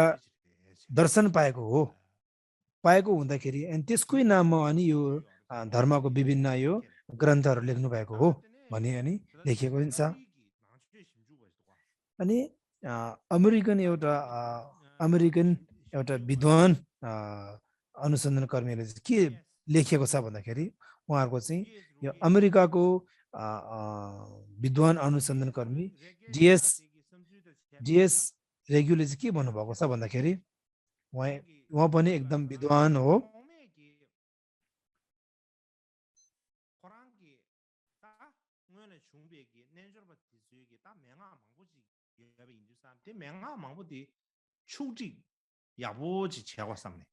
दर्शन पाएको हुँदाखेरि अनि त्यसकै नाममा अनि यो धर्मको विभिन्न यो ग्रन्थहरू लेख्नु भएको हो भनी अनि लेखिएको हुन्छ अनि अमेरिकन एउटा विद्वान अनुसन्धान कर्मीले के लेखिएको छ भन्दाखेरि उहाँहरूको चाहिँ यो अमेरिकाको विद्वान अनुसन्धान कर्मी डिएस रेग्युले चाहिँ के भन्नुभएको छ भन्दाखेरि उहाँ पनि एकदम विद्वान हो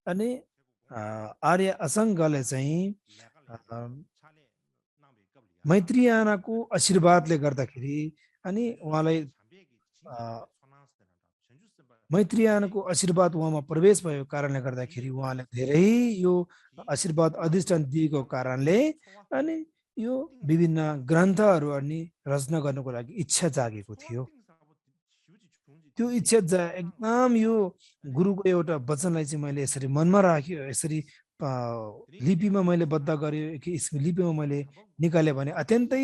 अनि आर्य असाङ्गले चाहिँ मैत्रीयानाको आशीर्वादले गर्दाखेरि अनि उहाँलाई मैत्रीयानाको आशीर्वाद उहाँमा प्रवेश भएको कारणले गर्दाखेरि उहाँले धेरै यो आशीर्वाद अधिष्ठान दिएको कारणले अनि यो विभिन्न ग्रन्थहरू अनि रचना गर्नको लागि इच्छा जागेको थियो त्यो इच्छा एकदम यो गुरुको एउटा वचनलाई चाहिँ मैले यसरी मनमा राख्यो यसरी लिपिमा मैले बद्ध गरेँ कि लिपिमा मैले निकालेँ भने अत्यन्तै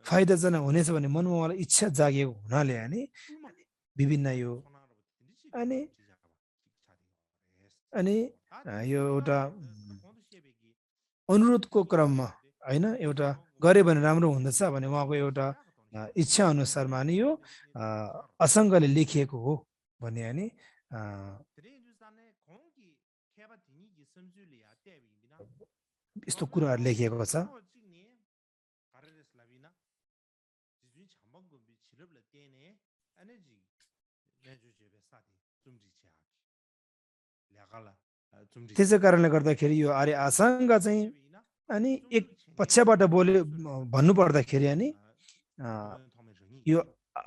फाइदाजनक हुनेछ भन्ने मनमा मलाई इच्छा जागेको हुनाले अनि विभिन्न यो अनि अनि यो एउटा अनुरोधको क्रममा हैन एउटा गरे भने राम्रो हुँदछ भने उहाँको एउटा इच्छा अनुसारमा नि यो असङ्गले लेखिएको हो भन्ने अनि यस्तो कुराहरू लेखिएको छ। त्यसै कारणले गर्दाखेरि यो आर्य आसङ्ग चाहिँ अनि एक पक्षबाट भन्नु पर्दाखेरि अनि यो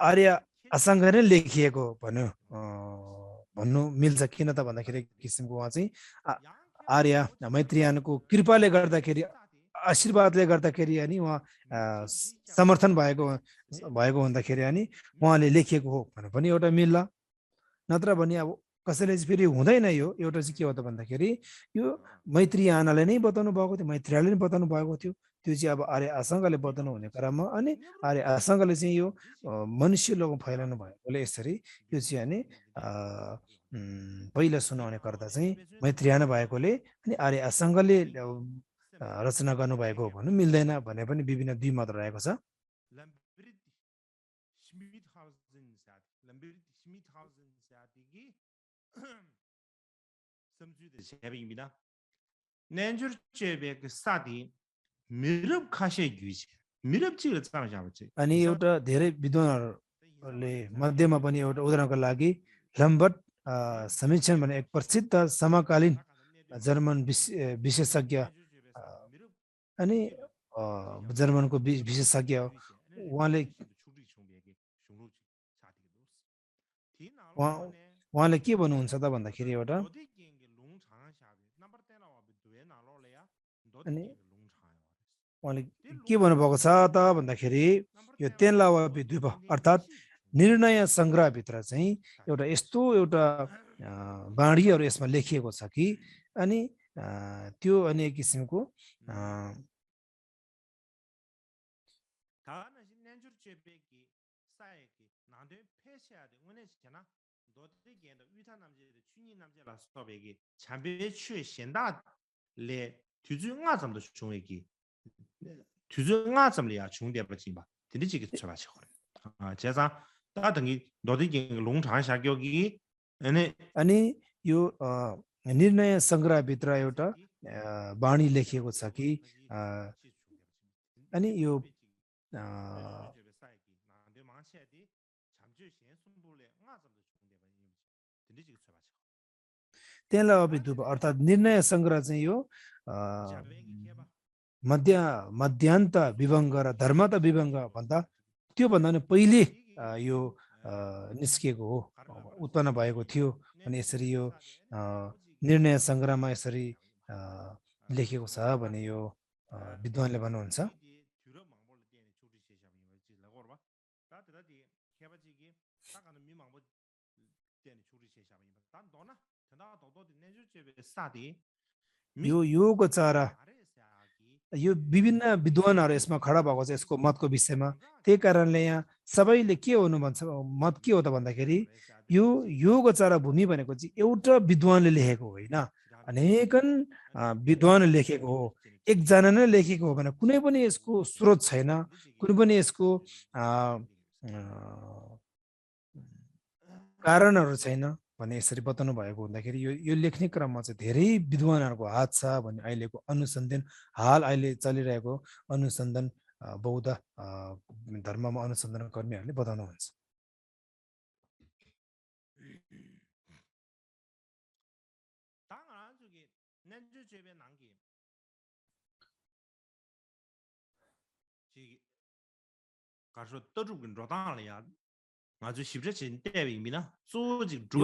आर्य आसङ्ग नै लेखिएको भन्नु मिल्छ। किन त भन्दाखेरि किसिमको उहाँ चाहिँ आर्य मैत्रीयानको कृपाले गर्दाखेरि आशीर्वादले गर्दाखेरि अनि उहाँ समर्थन भएको हुँदाखेरि अनि उहाँले लेखिएको हो भनेर पनि एउटा मिल्ला। नत्र भने अब कसैले फेरि हुँदैन। यो एउटा चाहिँ के हो त भन्दाखेरि यो मैत्रीयानाले नै बताउनु भएको थियो, मैत्रीयाले नै बताउनु भएको थियो। त्यो चाहिँ अब आर्य आसङ्गले बताउनु हुने क्रममा अनि आर्य आसङ्गले चाहिँ यो मनुष्य लोकमा फैलाउनु भएकोले यसरी यो चाहिँ अनि पहिला सुनाउने कर्ता चाहिँ मैत्रीयाना भएकोले अनि आर्य आसङ्गले रचना गर्नुभएको हो भन्नु मिल्दैन भने पनि विभिन्न दुई मत रहेको छ। अनि एउटा धेरै विद्वानहरूले मध्येमा पनि एउटा उदाहरणको लागि लम्बर्ट समीक्षण भने एक प्रसिद्ध समकालीन जर्मन विशेषज्ञ अनि जर्मनको विशेषज्ञ उहाँले के भन्नुहुन्छ त भन्दाखेरि एउटा अनि उहाँले के भन्नुभएको छ त भन्दाखेरि यो तेनलावा द्वीप अर्थात् निर्णय सङ्ग्रहभित्र चाहिँ एउटा यस्तो एउटा बाणीहरू यसमा लेखिएको छ कि अनि त्यो अनि एक किसिमको अनि यो निर्णय सङ्ग्रहभित्र एउटा बाणी लेखिएको छ कि अनि यो त्यसलाई अभिधुप अर्थात् निर्णय सङ्ग्रह चाहिँ यो मध्यान्त विभङ्ग र धर्मत विभङ्ग भन्दा त्योभन्दा पनि पहिले यो निस्किएको हो, उत्पन्न भएको थियो। अनि यसरी यो निर्णय सङ्ग्रहमा यसरी लेखेको छ भने यो विद्वानले भन्नुहुन्छ। यो योगचारा यो विभिन्न विद्वानहरू यसमा खडा भएको छ यसको मतको विषयमा। त्यही कारणले यहाँ सबैले के हुनु भन्छ मत के हो त भन्दाखेरि यो योगचारा भूमि भनेको चाहिँ एउटा विद्वानले लेखेको होइन, अनेकन विद्वानले लेखेको हो। एकजना नै लेखेको हो भने कुनै पनि यसको स्रोत छैन, कुनै पनि यसको कारणहरू छैन भन्ने यसरी बताउनु भएको हुँदाखेरि यो लेख्ने क्रममा चाहिँ धेरै विद्वानहरूको हात छ भन्ने अहिलेको अनुसन्धान अहिले चलिरहेको अनुसन्धान बौद्ध धर्ममा अनुसन्धान कर्मीहरूले बताउनुहुन्छ।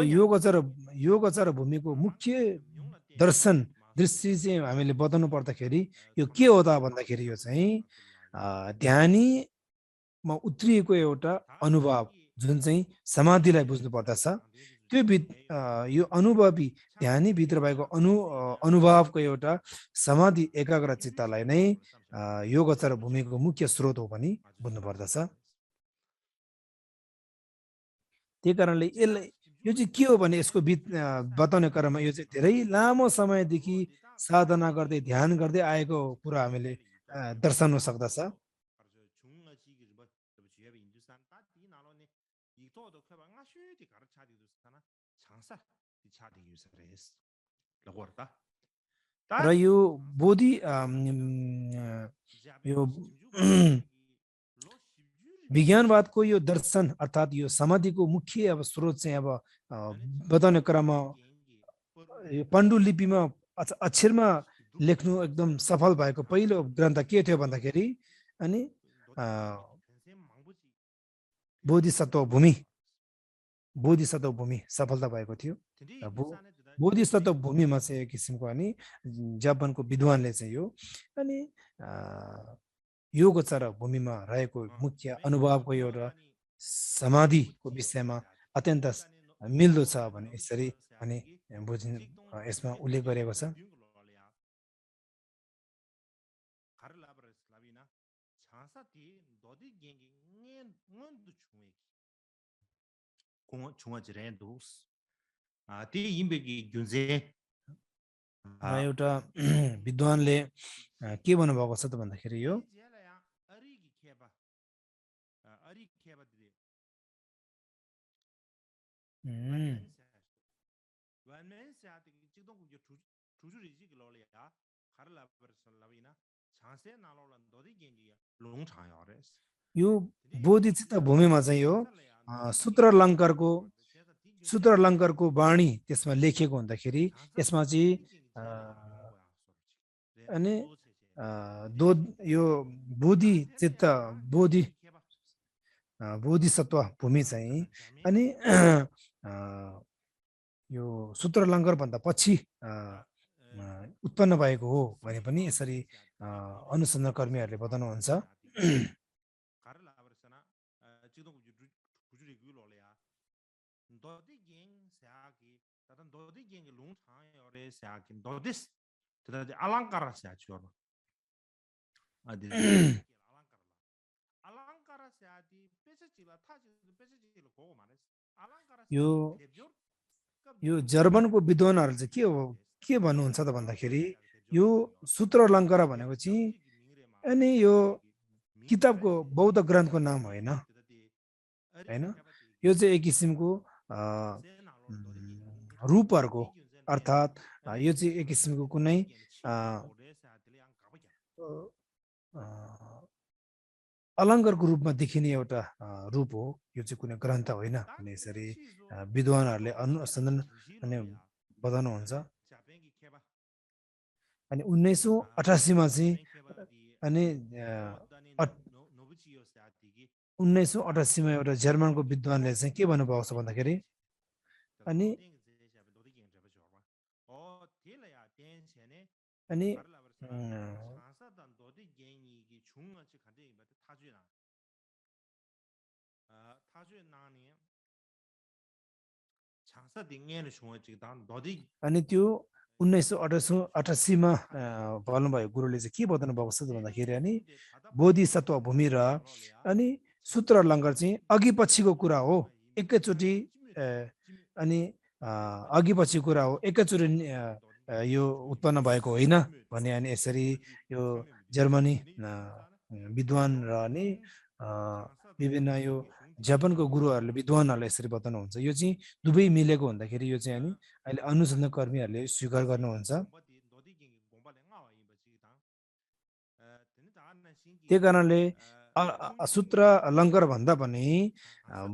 योगचार भूमिको मुख्य दर्शन दृष्टि चाहिँ हामीले बताउनु पर्दाखेरि यो के हो त भन्दाखेरि यो चाहिँ ध्यानीमा उत्रिएको एउटा अनुभव जुन चाहिँ समाधिलाई बुझ्नु पर्दछ। त्यो यो अनुभवी ध्यानी भित्र भएको अनुभवको एउटा समाधि एकाग्र चित्तलाई नै योगचर भूमिको मुख्य स्रोत हो पनि बुझ्नु पर्दछ। त्यही कारणले यसलाई यो चाहिँ के हो भने यसको बताउने क्रममा यो चाहिँ धेरै लामो समयदेखि साधना गर्दै ध्यान गर्दै आएको कुरा हामीले दर्शाउन सक्दछ। र यो बोधि यो विज्ञानवादको यो दर्शन अर्थात् यो समाधिको मुख्य अब स्रोत चाहिँ अब बताउने क्रममा यो पाण्डुलिपिमा अक्षरमा लेख्नु एकदम सफल भएको पहिलो ग्रन्थ के थियो भन्दाखेरि अनि बोधिसत्व भूमि सफलता भएको थियो। बोधिसत्व भूमिमा चाहिँ एक किसिमको अनि जापानको विद्वानले चाहिँ यो अनि योगचर भूमिमा रहेको मुख्य अनुभवको एउटा समाधिको विषयमा अत्यन्त मिल्दो छ भने यसरी अनि यसमा उल्लेख गरेको छ। एउटा विद्वानले के भन्नुभएको छ त भन्दाखेरि यो यो बोधिचित्त भूमिमा चाहिँ यो सूत्रलङ्कारको वाणी त्यसमा लेखिएको हुँदाखेरि यसमा चाहिँ अनि यो बोधिसत्व भूमि चाहिँ अनि यो सूत्रलङ्कार भन्दा पछि उत्पन्न भएको हो भने पनि यसरी अनुसन्धान कर्मीहरूले बताउनुहुन्छ। यो जर्मनको विद्वानहरू चाहिँ के भन्नुहुन्छ त भन्दाखेरि यो सूत्रलङ्कार भनेको चाहिँ अनि यो किताबको बौद्ध ग्रन्थको नाम होइन, यो चाहिँ एक किसिमको रूपहरूको अर्थात् यो चाहिँ एक किसिमको कुनै अलङ्कारको रूपमा देखिने एउटा रूप हो, यो चाहिँ कुनै ग्रन्थ होइन भने यसरी विद्वानहरूले अनुसन्धान अनि बताउनुहुन्छ। अनि 1988 मा चाहिँ अनि 1988 मा एउटा जर्मनको विद्वानले चाहिँ के भन्नुभएको छ भन्दाखेरि अनि अनि त्यो 1988 मा भन्नुभयो गुरुले चाहिँ के बताउनु भएको छ भन्दाखेरि अनि बोधिसत्व भूमि र अनि सूत्रलङ्कार चाहिँ अघि पछिको कुरा हो, एकैचोटि अनि अघि पछि कुरा हो, एकैचोटि यो उत्पन्न भएको होइन भने अनि यसरी यो जर्मनी विद्वान र अनि विभिन्न यो जापानको गुरुहरूले विद्वानहरूले यसरी बताउनुहुन्छ। यो चाहिँ दुवै मिलेको हुँदाखेरि यो चाहिँ अनि अहिले अनुसन्धान कर्मीहरूले स्वीकार गर्नुहुन्छ। त्यही कारणले सूत्रलङ्कार भन्दा पनि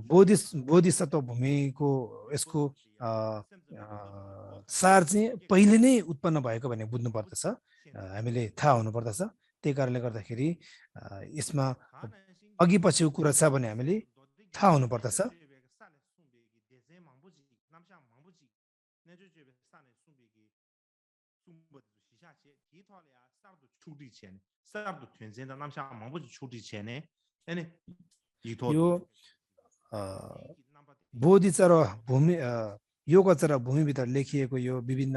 बोधिसत्व भूमिको यसको सार चाहिँ पहिले नै उत्पन्न भएको भने बुझ्नु पर्दछ, हामीले थाहा हुनु पर्दछ। त्यही कारणले गर्दाखेरि यसमा अघि पछिको कुरा छ भने हामीले थाहा हुनु पर्दछ। यो बोधिचर भूमि योग अक्षर भूमिभित्र लेखिएको यो विभिन्न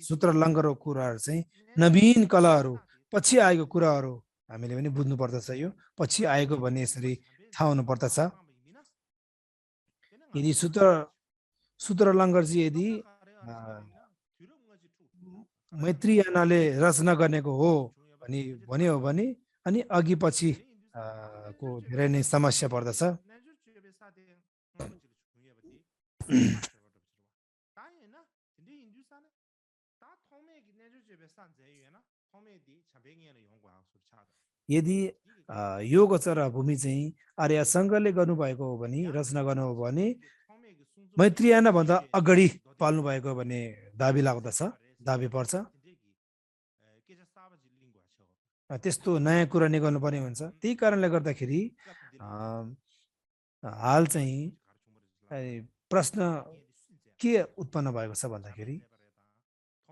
सूत्र लङ्गरको कुराहरू चाहिँ नवीन कलाहरू पछि आएको कुराहरू हामीले पनि बुझ्नु पर्दछ। यो पछि आएको भन्ने यसरी थाहा हुनु पर्दछ। यदि सूत्र लङ्गर चाहिँ यदि मैत्रीयानाले रचना गरेको हो भन्यो भने अनि अघि पछि को धेरै नै समस्या पर्दछ। यदि यो गोचर भूमि चाहिँ आर्यसँगले गर्नुभएको हो भने रचना गर्नु हो भने मैत्रीयाना भन्दा अगाडि पाल्नु भएको भन्ने दाबी लाग्दछ, दाबी पर्छ। त्यस्तो नयाँ कुरा निकाल्नु पर्ने हुन्छ। त्यही कारणले गर्दाखेरि हाल चाहिँ प्रश्न के उत्पन्न भएको छ भन्दाखेरि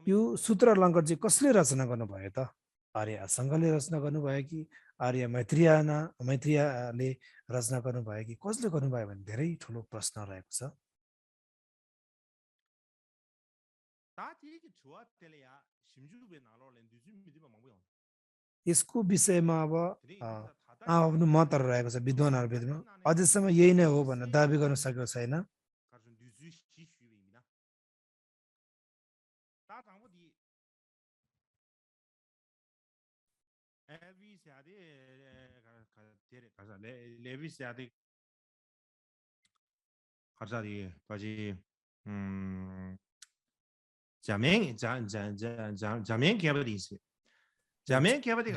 यो सूत्र लङ्कर चाहिँ कसले रचना गर्नुभयो त? आर्यसँगले रचना गर्नुभयो कि आर्य मैत्रीयाले रचना गर्नुभयो कि कसले गर्नुभयो भने धेरै ठुलो प्रश्न रहेको छ। यसको विषयमा अब आफ्नो मतहरू रहेको छ विद्वानहरू बिचमा। अझैसम्म यही नै हो भनेर दाबी गर्न सकेको छैन।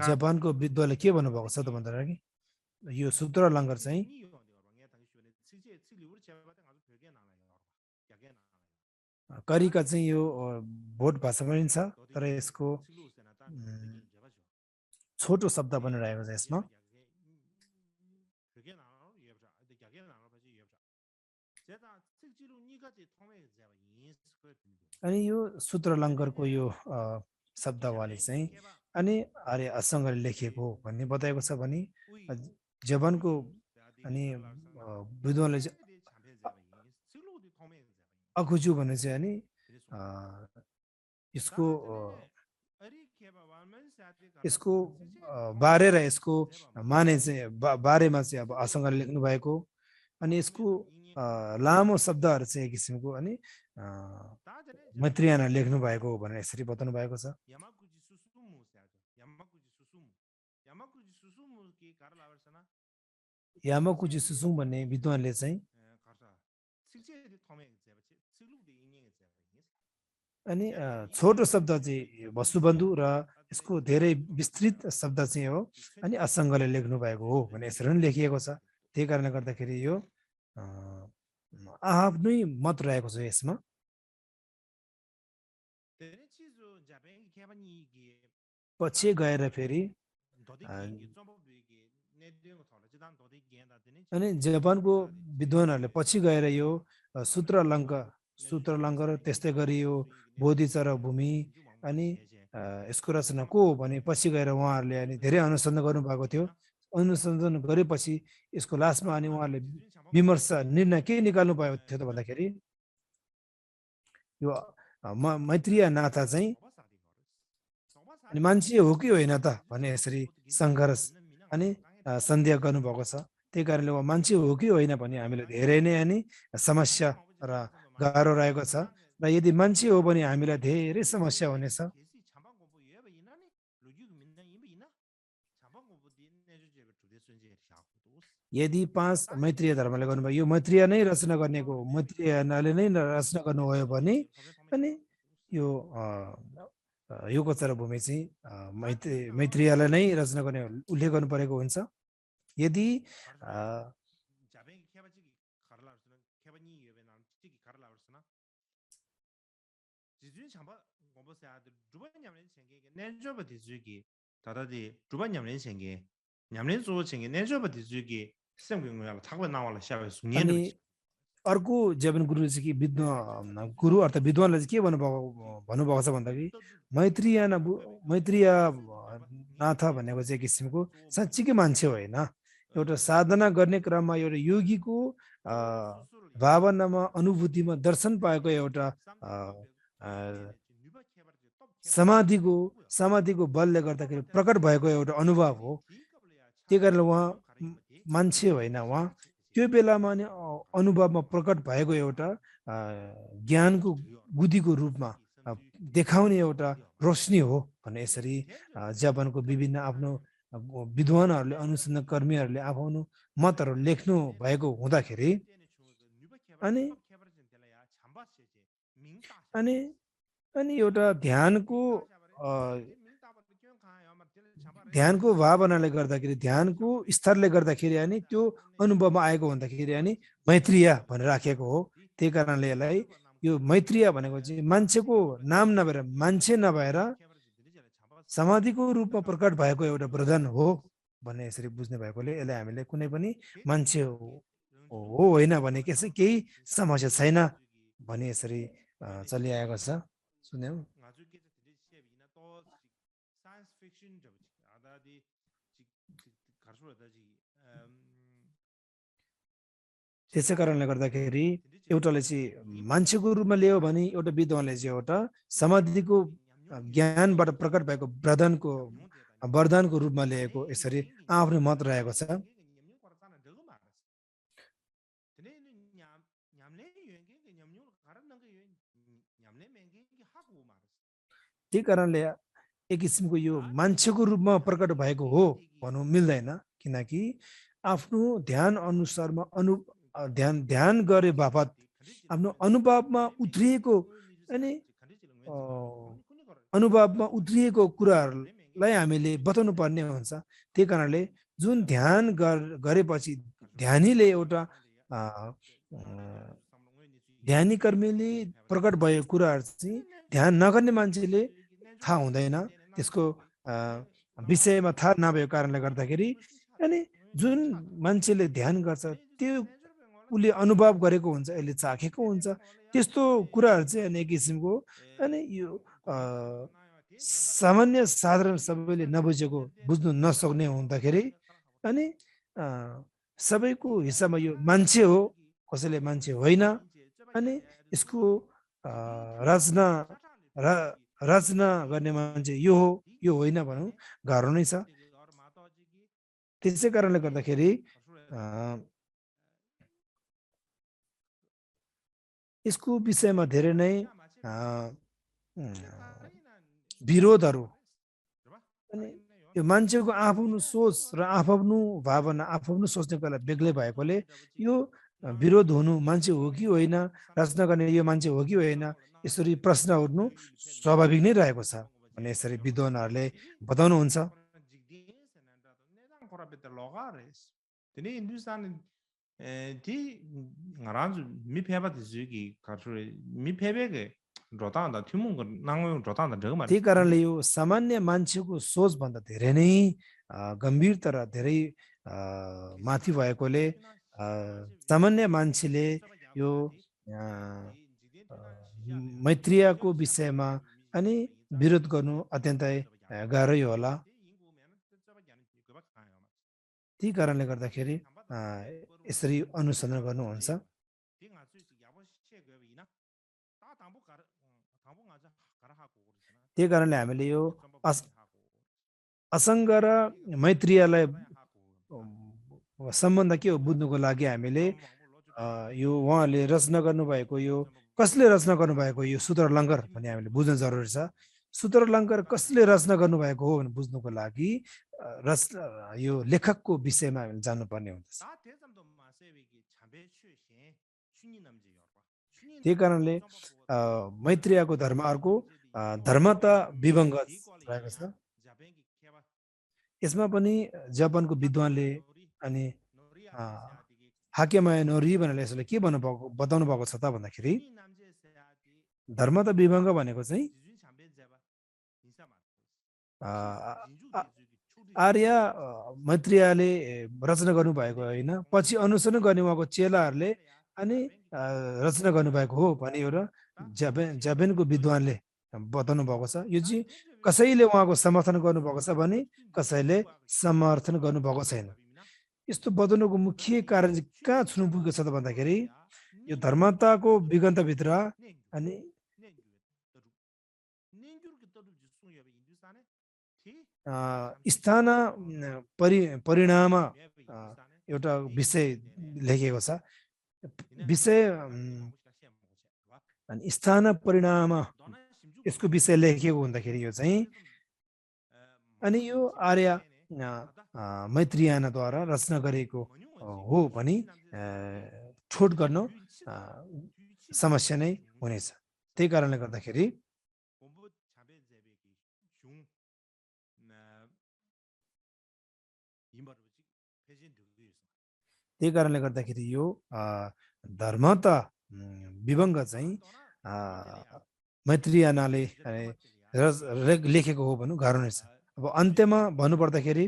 जापानको विद्वानले के भन्नुभएको छ त भन्दाखेरि यो सूत्र लङ्गर चाहिँ करिका चाहिँ यो भोट भाषा पनि छ, तर यसको छोटो शब्द पनि रहेको छ यसमा। अनि यो सूत्र लङ्गरको यो शब्दावली चाहिँ अनि आर्यसँगले लेखिएको हो भन्ने बताएको छ भने जापानको अनि विद्वानले चाहिँ अखुजु भन्ने चाहिँ अनि यसको बारे र यसको माने चाहिँ बारेमा चाहिँ अब आसँगले लेख्नु भएको। अनि यसको लामो शब्दहरू चाहिँ एक किसिमको अनि मैत्रीयाना लेख्नु भएको हो भनेर यसरी बताउनु भएको छ। यामाकुजी सुसुङ भन्ने विद्वानले चाहिँ अनि छोटो शब्द चाहिँ वसुबन्धु र यसको धेरै विस्तृत शब्द चाहिँ हो अनि असँगले लेख्नु भएको हो भने यसरी पनि लेखिएको छ। त्यही कारणले गर्दाखेरि यो आफ्नै मत रहेको छ यसमा। पछि गएर फेरि अनि जापानको विद्वानहरूले पछि गएर यो सूत्र लङ्गर त्यस्तै गरी यो बोधिचरा भूमि अनि यसको रचना को हो भने पछि गएर उहाँहरूले अनि धेरै अनुसन्धान गर्नुभएको थियो। अनुसन्धान गरेपछि यसको लास्टमा अनि उहाँहरूले विमर्श निर्णय के निकाल्नु भएको थियो त भन्दाखेरि यो मैत्रीयानाथा चाहिँ अनि मान्छे हो कि होइन त भन्ने यसरी सङ्घर्ष अनि सन्देह गर्नुभएको छ। त्यही कारणले उहाँ मान्छे हो कि होइन भने हामीलाई धेरै नै अनि समस्या र गाह्रो रहेको छ। र यदि मान्छे हो भने हामीलाई धेरै समस्या हुनेछ। यदि 5 मैत्रीय धर्मले गर्नुभयो यो मैत्रीय नै रचना गर्नेको मैत्रीयनाले नै रचना गर्नुभयो भने अनि यो गोचर भूमि चाहिँ मैत्रीयलाई नै रचना गर्ने उल्लेख गर्नु परेको हुन्छ। यदि अनि अर्को जबन गुरु चाहिँ गुरु अर्थात् विद्वानले चाहिँ के भन्नुभएको छ भन्दाखेरि मैत्रीयनाथ भनेको चाहिँ किसिमको साँच्चीकै मान्छे होइन, एउटा साधना गर्ने क्रममा एउटा योगीको भावनामा अनुभूतिमा दर्शन पाएको एउटा समाधिको समाधिको बलले गर्दाखेरि प्रकट भएको एउटा अनुभव हो। त्यही कारणले उहाँ मान्छे होइन, उहाँ त्यो बेलामा नि अनुभवमा प्रकट भएको एउटा ज्ञानको गुदीको रूपमा देखाउने एउटा रोशनी हो भने यसरी जापानको विभिन्न आफ्नो विद्वानहरूले अनुसन्धान कर्मीहरूले आफ्नो मतहरू लेख्नु भएको हुँदाखेरि अनि अनि अनि एउटा ध्यानको भावनाले गर्दाखेरि ध्यानको स्तरले गर्दाखेरि अनि त्यो अनुभवमा आएको हुँदाखेरि अनि मैत्रीय भनेर राखेको हो। त्यही कारणले यसलाई यो मैत्रीय भनेको चाहिँ मान्छेको नाम नभएर मान्छे नभएर समाधिको रूपमा प्रकट भएको एउटा वरदान हो भन्ने यसरी बुझ्ने भएकोले यसलाई हामीले कुनै पनि मान्छे हो होइन भने केही समस्या छैन भने यसरी चलिआएको छ। सुन्यौ त्यसै कारणले गर्दाखेरि एउटाले चाहिँ मान्छेको रूपमा लियो भने एउटा विद्वानले चाहिँ एउटा समाधिको ज्ञानबाट प्रकट भएको वरदानको रूपमा लिएको यसरी आफ्नो मत रहेको छ। त्यही कारणले एक किसिमको यो मान्छेको रूपमा प्रकट भएको हो भन्नु मिल्दैन, किनकि आफ्नो ध्यान अनुसारमा ध्यान गरे बापत आफ्नो अनुभवमा उत्रिएको कुराहरूलाई हामीले बताउनु पर्ने हुन्छ। त्यही कारणले जुन ध्यान गरेपछि ध्यानीले एउटा ध्यानी कर्मीले प्रकट भएको कुराहरू चाहिँ ध्यान नगर्ने मान्छेले थाहा हुँदैन, त्यसको विषयमा थाहा नभएको कारणले गर्दाखेरि अनि जुन मान्छेले ध्यान गर्छ त्यो उसले अनुभव गरेको हुन्छ, यसले चाखेको हुन्छ। त्यस्तो कुराहरू चाहिँ अनि एक किसिमको अनि यो सामान्य साधारण सबैले नबुझेको बुझ्नु नसक्ने हुँदाखेरि अनि सबैको हिसाबमा यो मान्छे हो, कसैले मान्छे होइन, अनि यसको रचना गर्ने मान्छे यो हो यो होइन भनौँ गाह्रो नै छ। त्यसै कारणले गर्दाखेरि यसको विषयमा धेरै नै विरोधहरू अनि यो मान्छेको आफ्नो सोच र आफ्नो भावना आफ्नो सोच्ने कुरा बेग्लै भएकोले यो विरोध हुनु मान्छे हो कि होइन, रचना गर्ने यो मान्छे हो कि होइन, यसरी प्रश्न उठ्नु स्वाभाविक नै रहेको छ भने यसरी विद्वानहरूले बताउनुहुन्छ। त्यही कारणले यो सामान्य मान्छेको सोचभन्दा धेरै नै गम्भीरता र धेरै माथि भएकोले सामान्य मान्छेले यो मैत्रीयको विषयमा अनि विरोध गर्नु अत्यन्तै गाह्रै होला। त्यही कारणले गर्दाखेरि यसरी अनुसन्धान गर्नुहुन्छ। त्यही कारणले हामीले यो असङ्ग र मैत्रीयलाई सम्बन्ध के हो बुझ्नुको लागि हामीले यो उहाँले रचना गर्नुभएको यो कसले रचना गर्नुभएको यो सूत्रलङ्कार भन्ने हामीले बुझ्न जरुरी छ। सूत्रलङ्कार कसले रचना गर्नुभएको हो भने बुझ्नुको लागि यो लेखकको विषयमा हामीले जान्नुपर्ने हुन्छ। त्यही कारणले मैत्रीयको धर्म अर्को धर्म त विभङ्ग रहेको छ। यसमा पनि जापानको विद्वानले अनि हाकेमाया नोरी भनेर यसले के बताउनु भएको छ त भन्दाखेरि धर्म त विभङ्ग भनेको चाहिँ आर्य मैत्रीयले रचना गर्नुभएको होइन, पछि अनुसरण गर्ने उहाँको चेलाहरूले अनि रचना गर्नुभएको हो भने एउटा जापानको विद्वानले बताउनु भएको छ। यो चाहिँ कसैले उहाँको समर्थन गर्नुभएको छ भने कसैले समर्थन गर्नुभएको छैन। यस्तो बताउनुको मुख्य कारण कहाँ छुनु पुगेको छ त भन्दाखेरि यो धर्मताको विगन्तभित्र अनि स्थान परिणाम एउटा विषय लेखेको छ विषय अनि स्थान परिणाम यसको विषय लेखेको हुँदाखेरि यो चाहिँ अनि यो आर्य मैत्रियानाद्वारा रचना गरेको हो भनी ठोट गर्न समस्या नै हुनेछ त्यही कारणले गर्दाखेरि यो धर्मता विभङ्ग चाहिँ मैत्रियानाले लेखेको हो भन्नु गाह्रो नै छ अब अन्त्यमा भन्नुपर्दाखेरि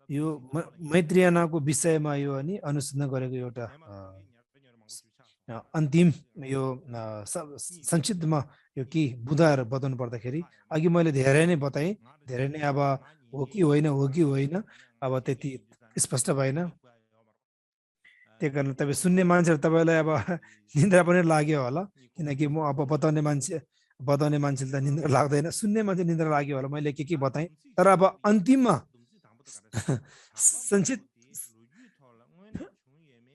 यो मैत्रियानाको विषयमा यो अनि अनुसन्धान गरेको एउटा अन्तिम यो संक्षिप्तमा यो के बुझाएर बताउनु पर्दाखेरि अघि मैले धेरै नै बताएँ धेरै नै अब हो कि होइन अब त्यति स्पष्ट भएन त्यही कारण तपाईँ सुन्ने मान्छेहरू तपाईँलाई अब निन्द्रा पनि लाग्यो होला किनकि म अब बताउने मान्छेले त निन्द्रा लाग्दैन सुन्ने मान्छे निन्द्रा लाग्यो होला मैले के बताएँ तर अब अन्तिममा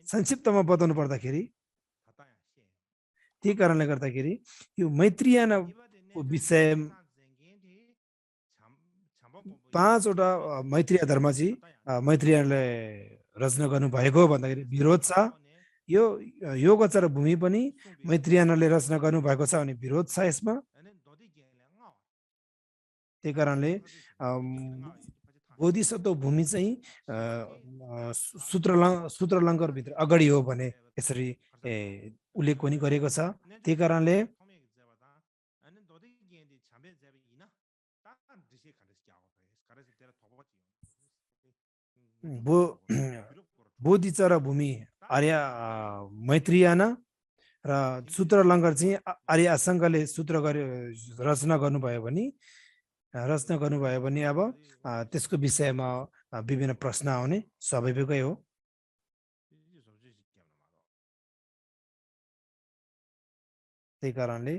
संक्षिप्तमा बताउनु पर्दाखेरि त्यही कारणले गर्दाखेरि यो मैत्रियानाको विषय 5 वटा मैत्रिया धर्म चाहिँ मैत्रियानाले रचना गर्नु भएको भन्दाखेरि विरोध छ यो योगोचर भूमि पनि मैत्रियानाले रचना गर्नु भएको छ भने विरोध छ यसमा त्यही कारणले बोधिसत्व भूमि चाहिँ सूत्रलङ्कार भित्र अगाडि हो भने यसरी उल्लेख पनि गरेको छ त्यही कारणले बोधिचरा भूमि आर्य मैत्रियाना र सूत्रलङ्कार चाहिँ आर्य आशङ्काले रचना गर्नुभयो भने अब त्यसको विषयमा विभिन्न प्रश्न आउने स्वाभाविकै हो त्यही कारणले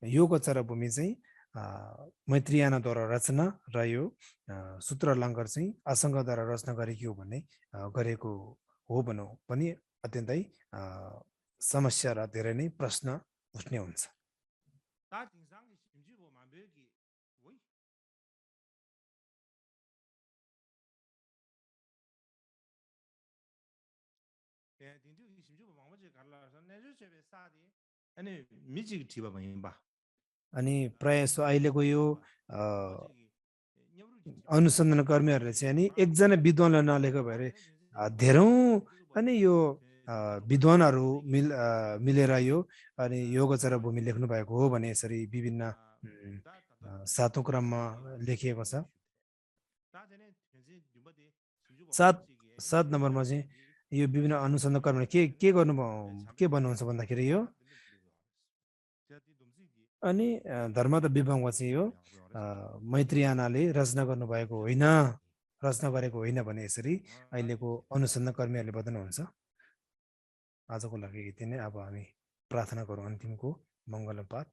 योगोचर भूमि चाहिँ मैत्रियानाद्वारा रचना र यो सूत्रलङ्कार चाहिँ आशङ्काद्वारा रचना गरेको हो भनौँ पनि अत्यन्तै समस्या र धेरै नै प्रश्न उठ्ने हुन्छ अनि प्रायः सो अहिलेको यो अनुसन्धान कर्मीहरूले चाहिँ अनि एकजना विद्वानलाई नलेखेको भएर धेरौँ अनि यो विद्वानहरू मिलेर यो अनि योगोचर भूमि लेख्नु भएको हो भने यसरी विभिन्न 7औं क्रममा लेखिएको छ 7 नम्बरमा चाहिँ यो विभिन्न अनुसन्धान कर्मीले के भन्नुहुन्छ भन्दाखेरि यो अनि धर्म त विभङ्ग चाहिँ यो मैत्रियानाले रचना गरेको होइन भने यसरी अहिलेको अनुसन्धान कर्मीहरूले बताउनुहुन्छ आजको लागि यति नै अब हामी प्रार्थना गरौँ अन्तिमको मङ्गलम पाठ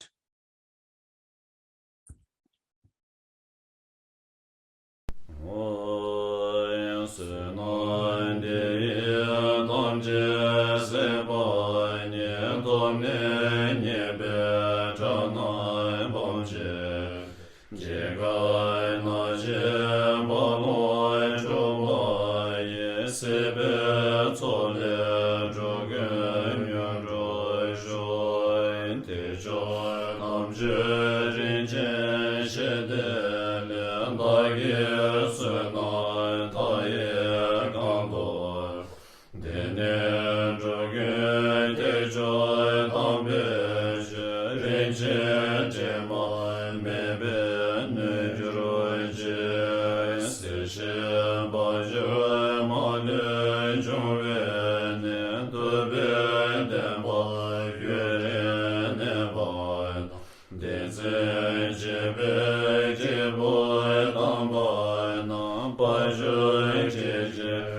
Jebe Jagen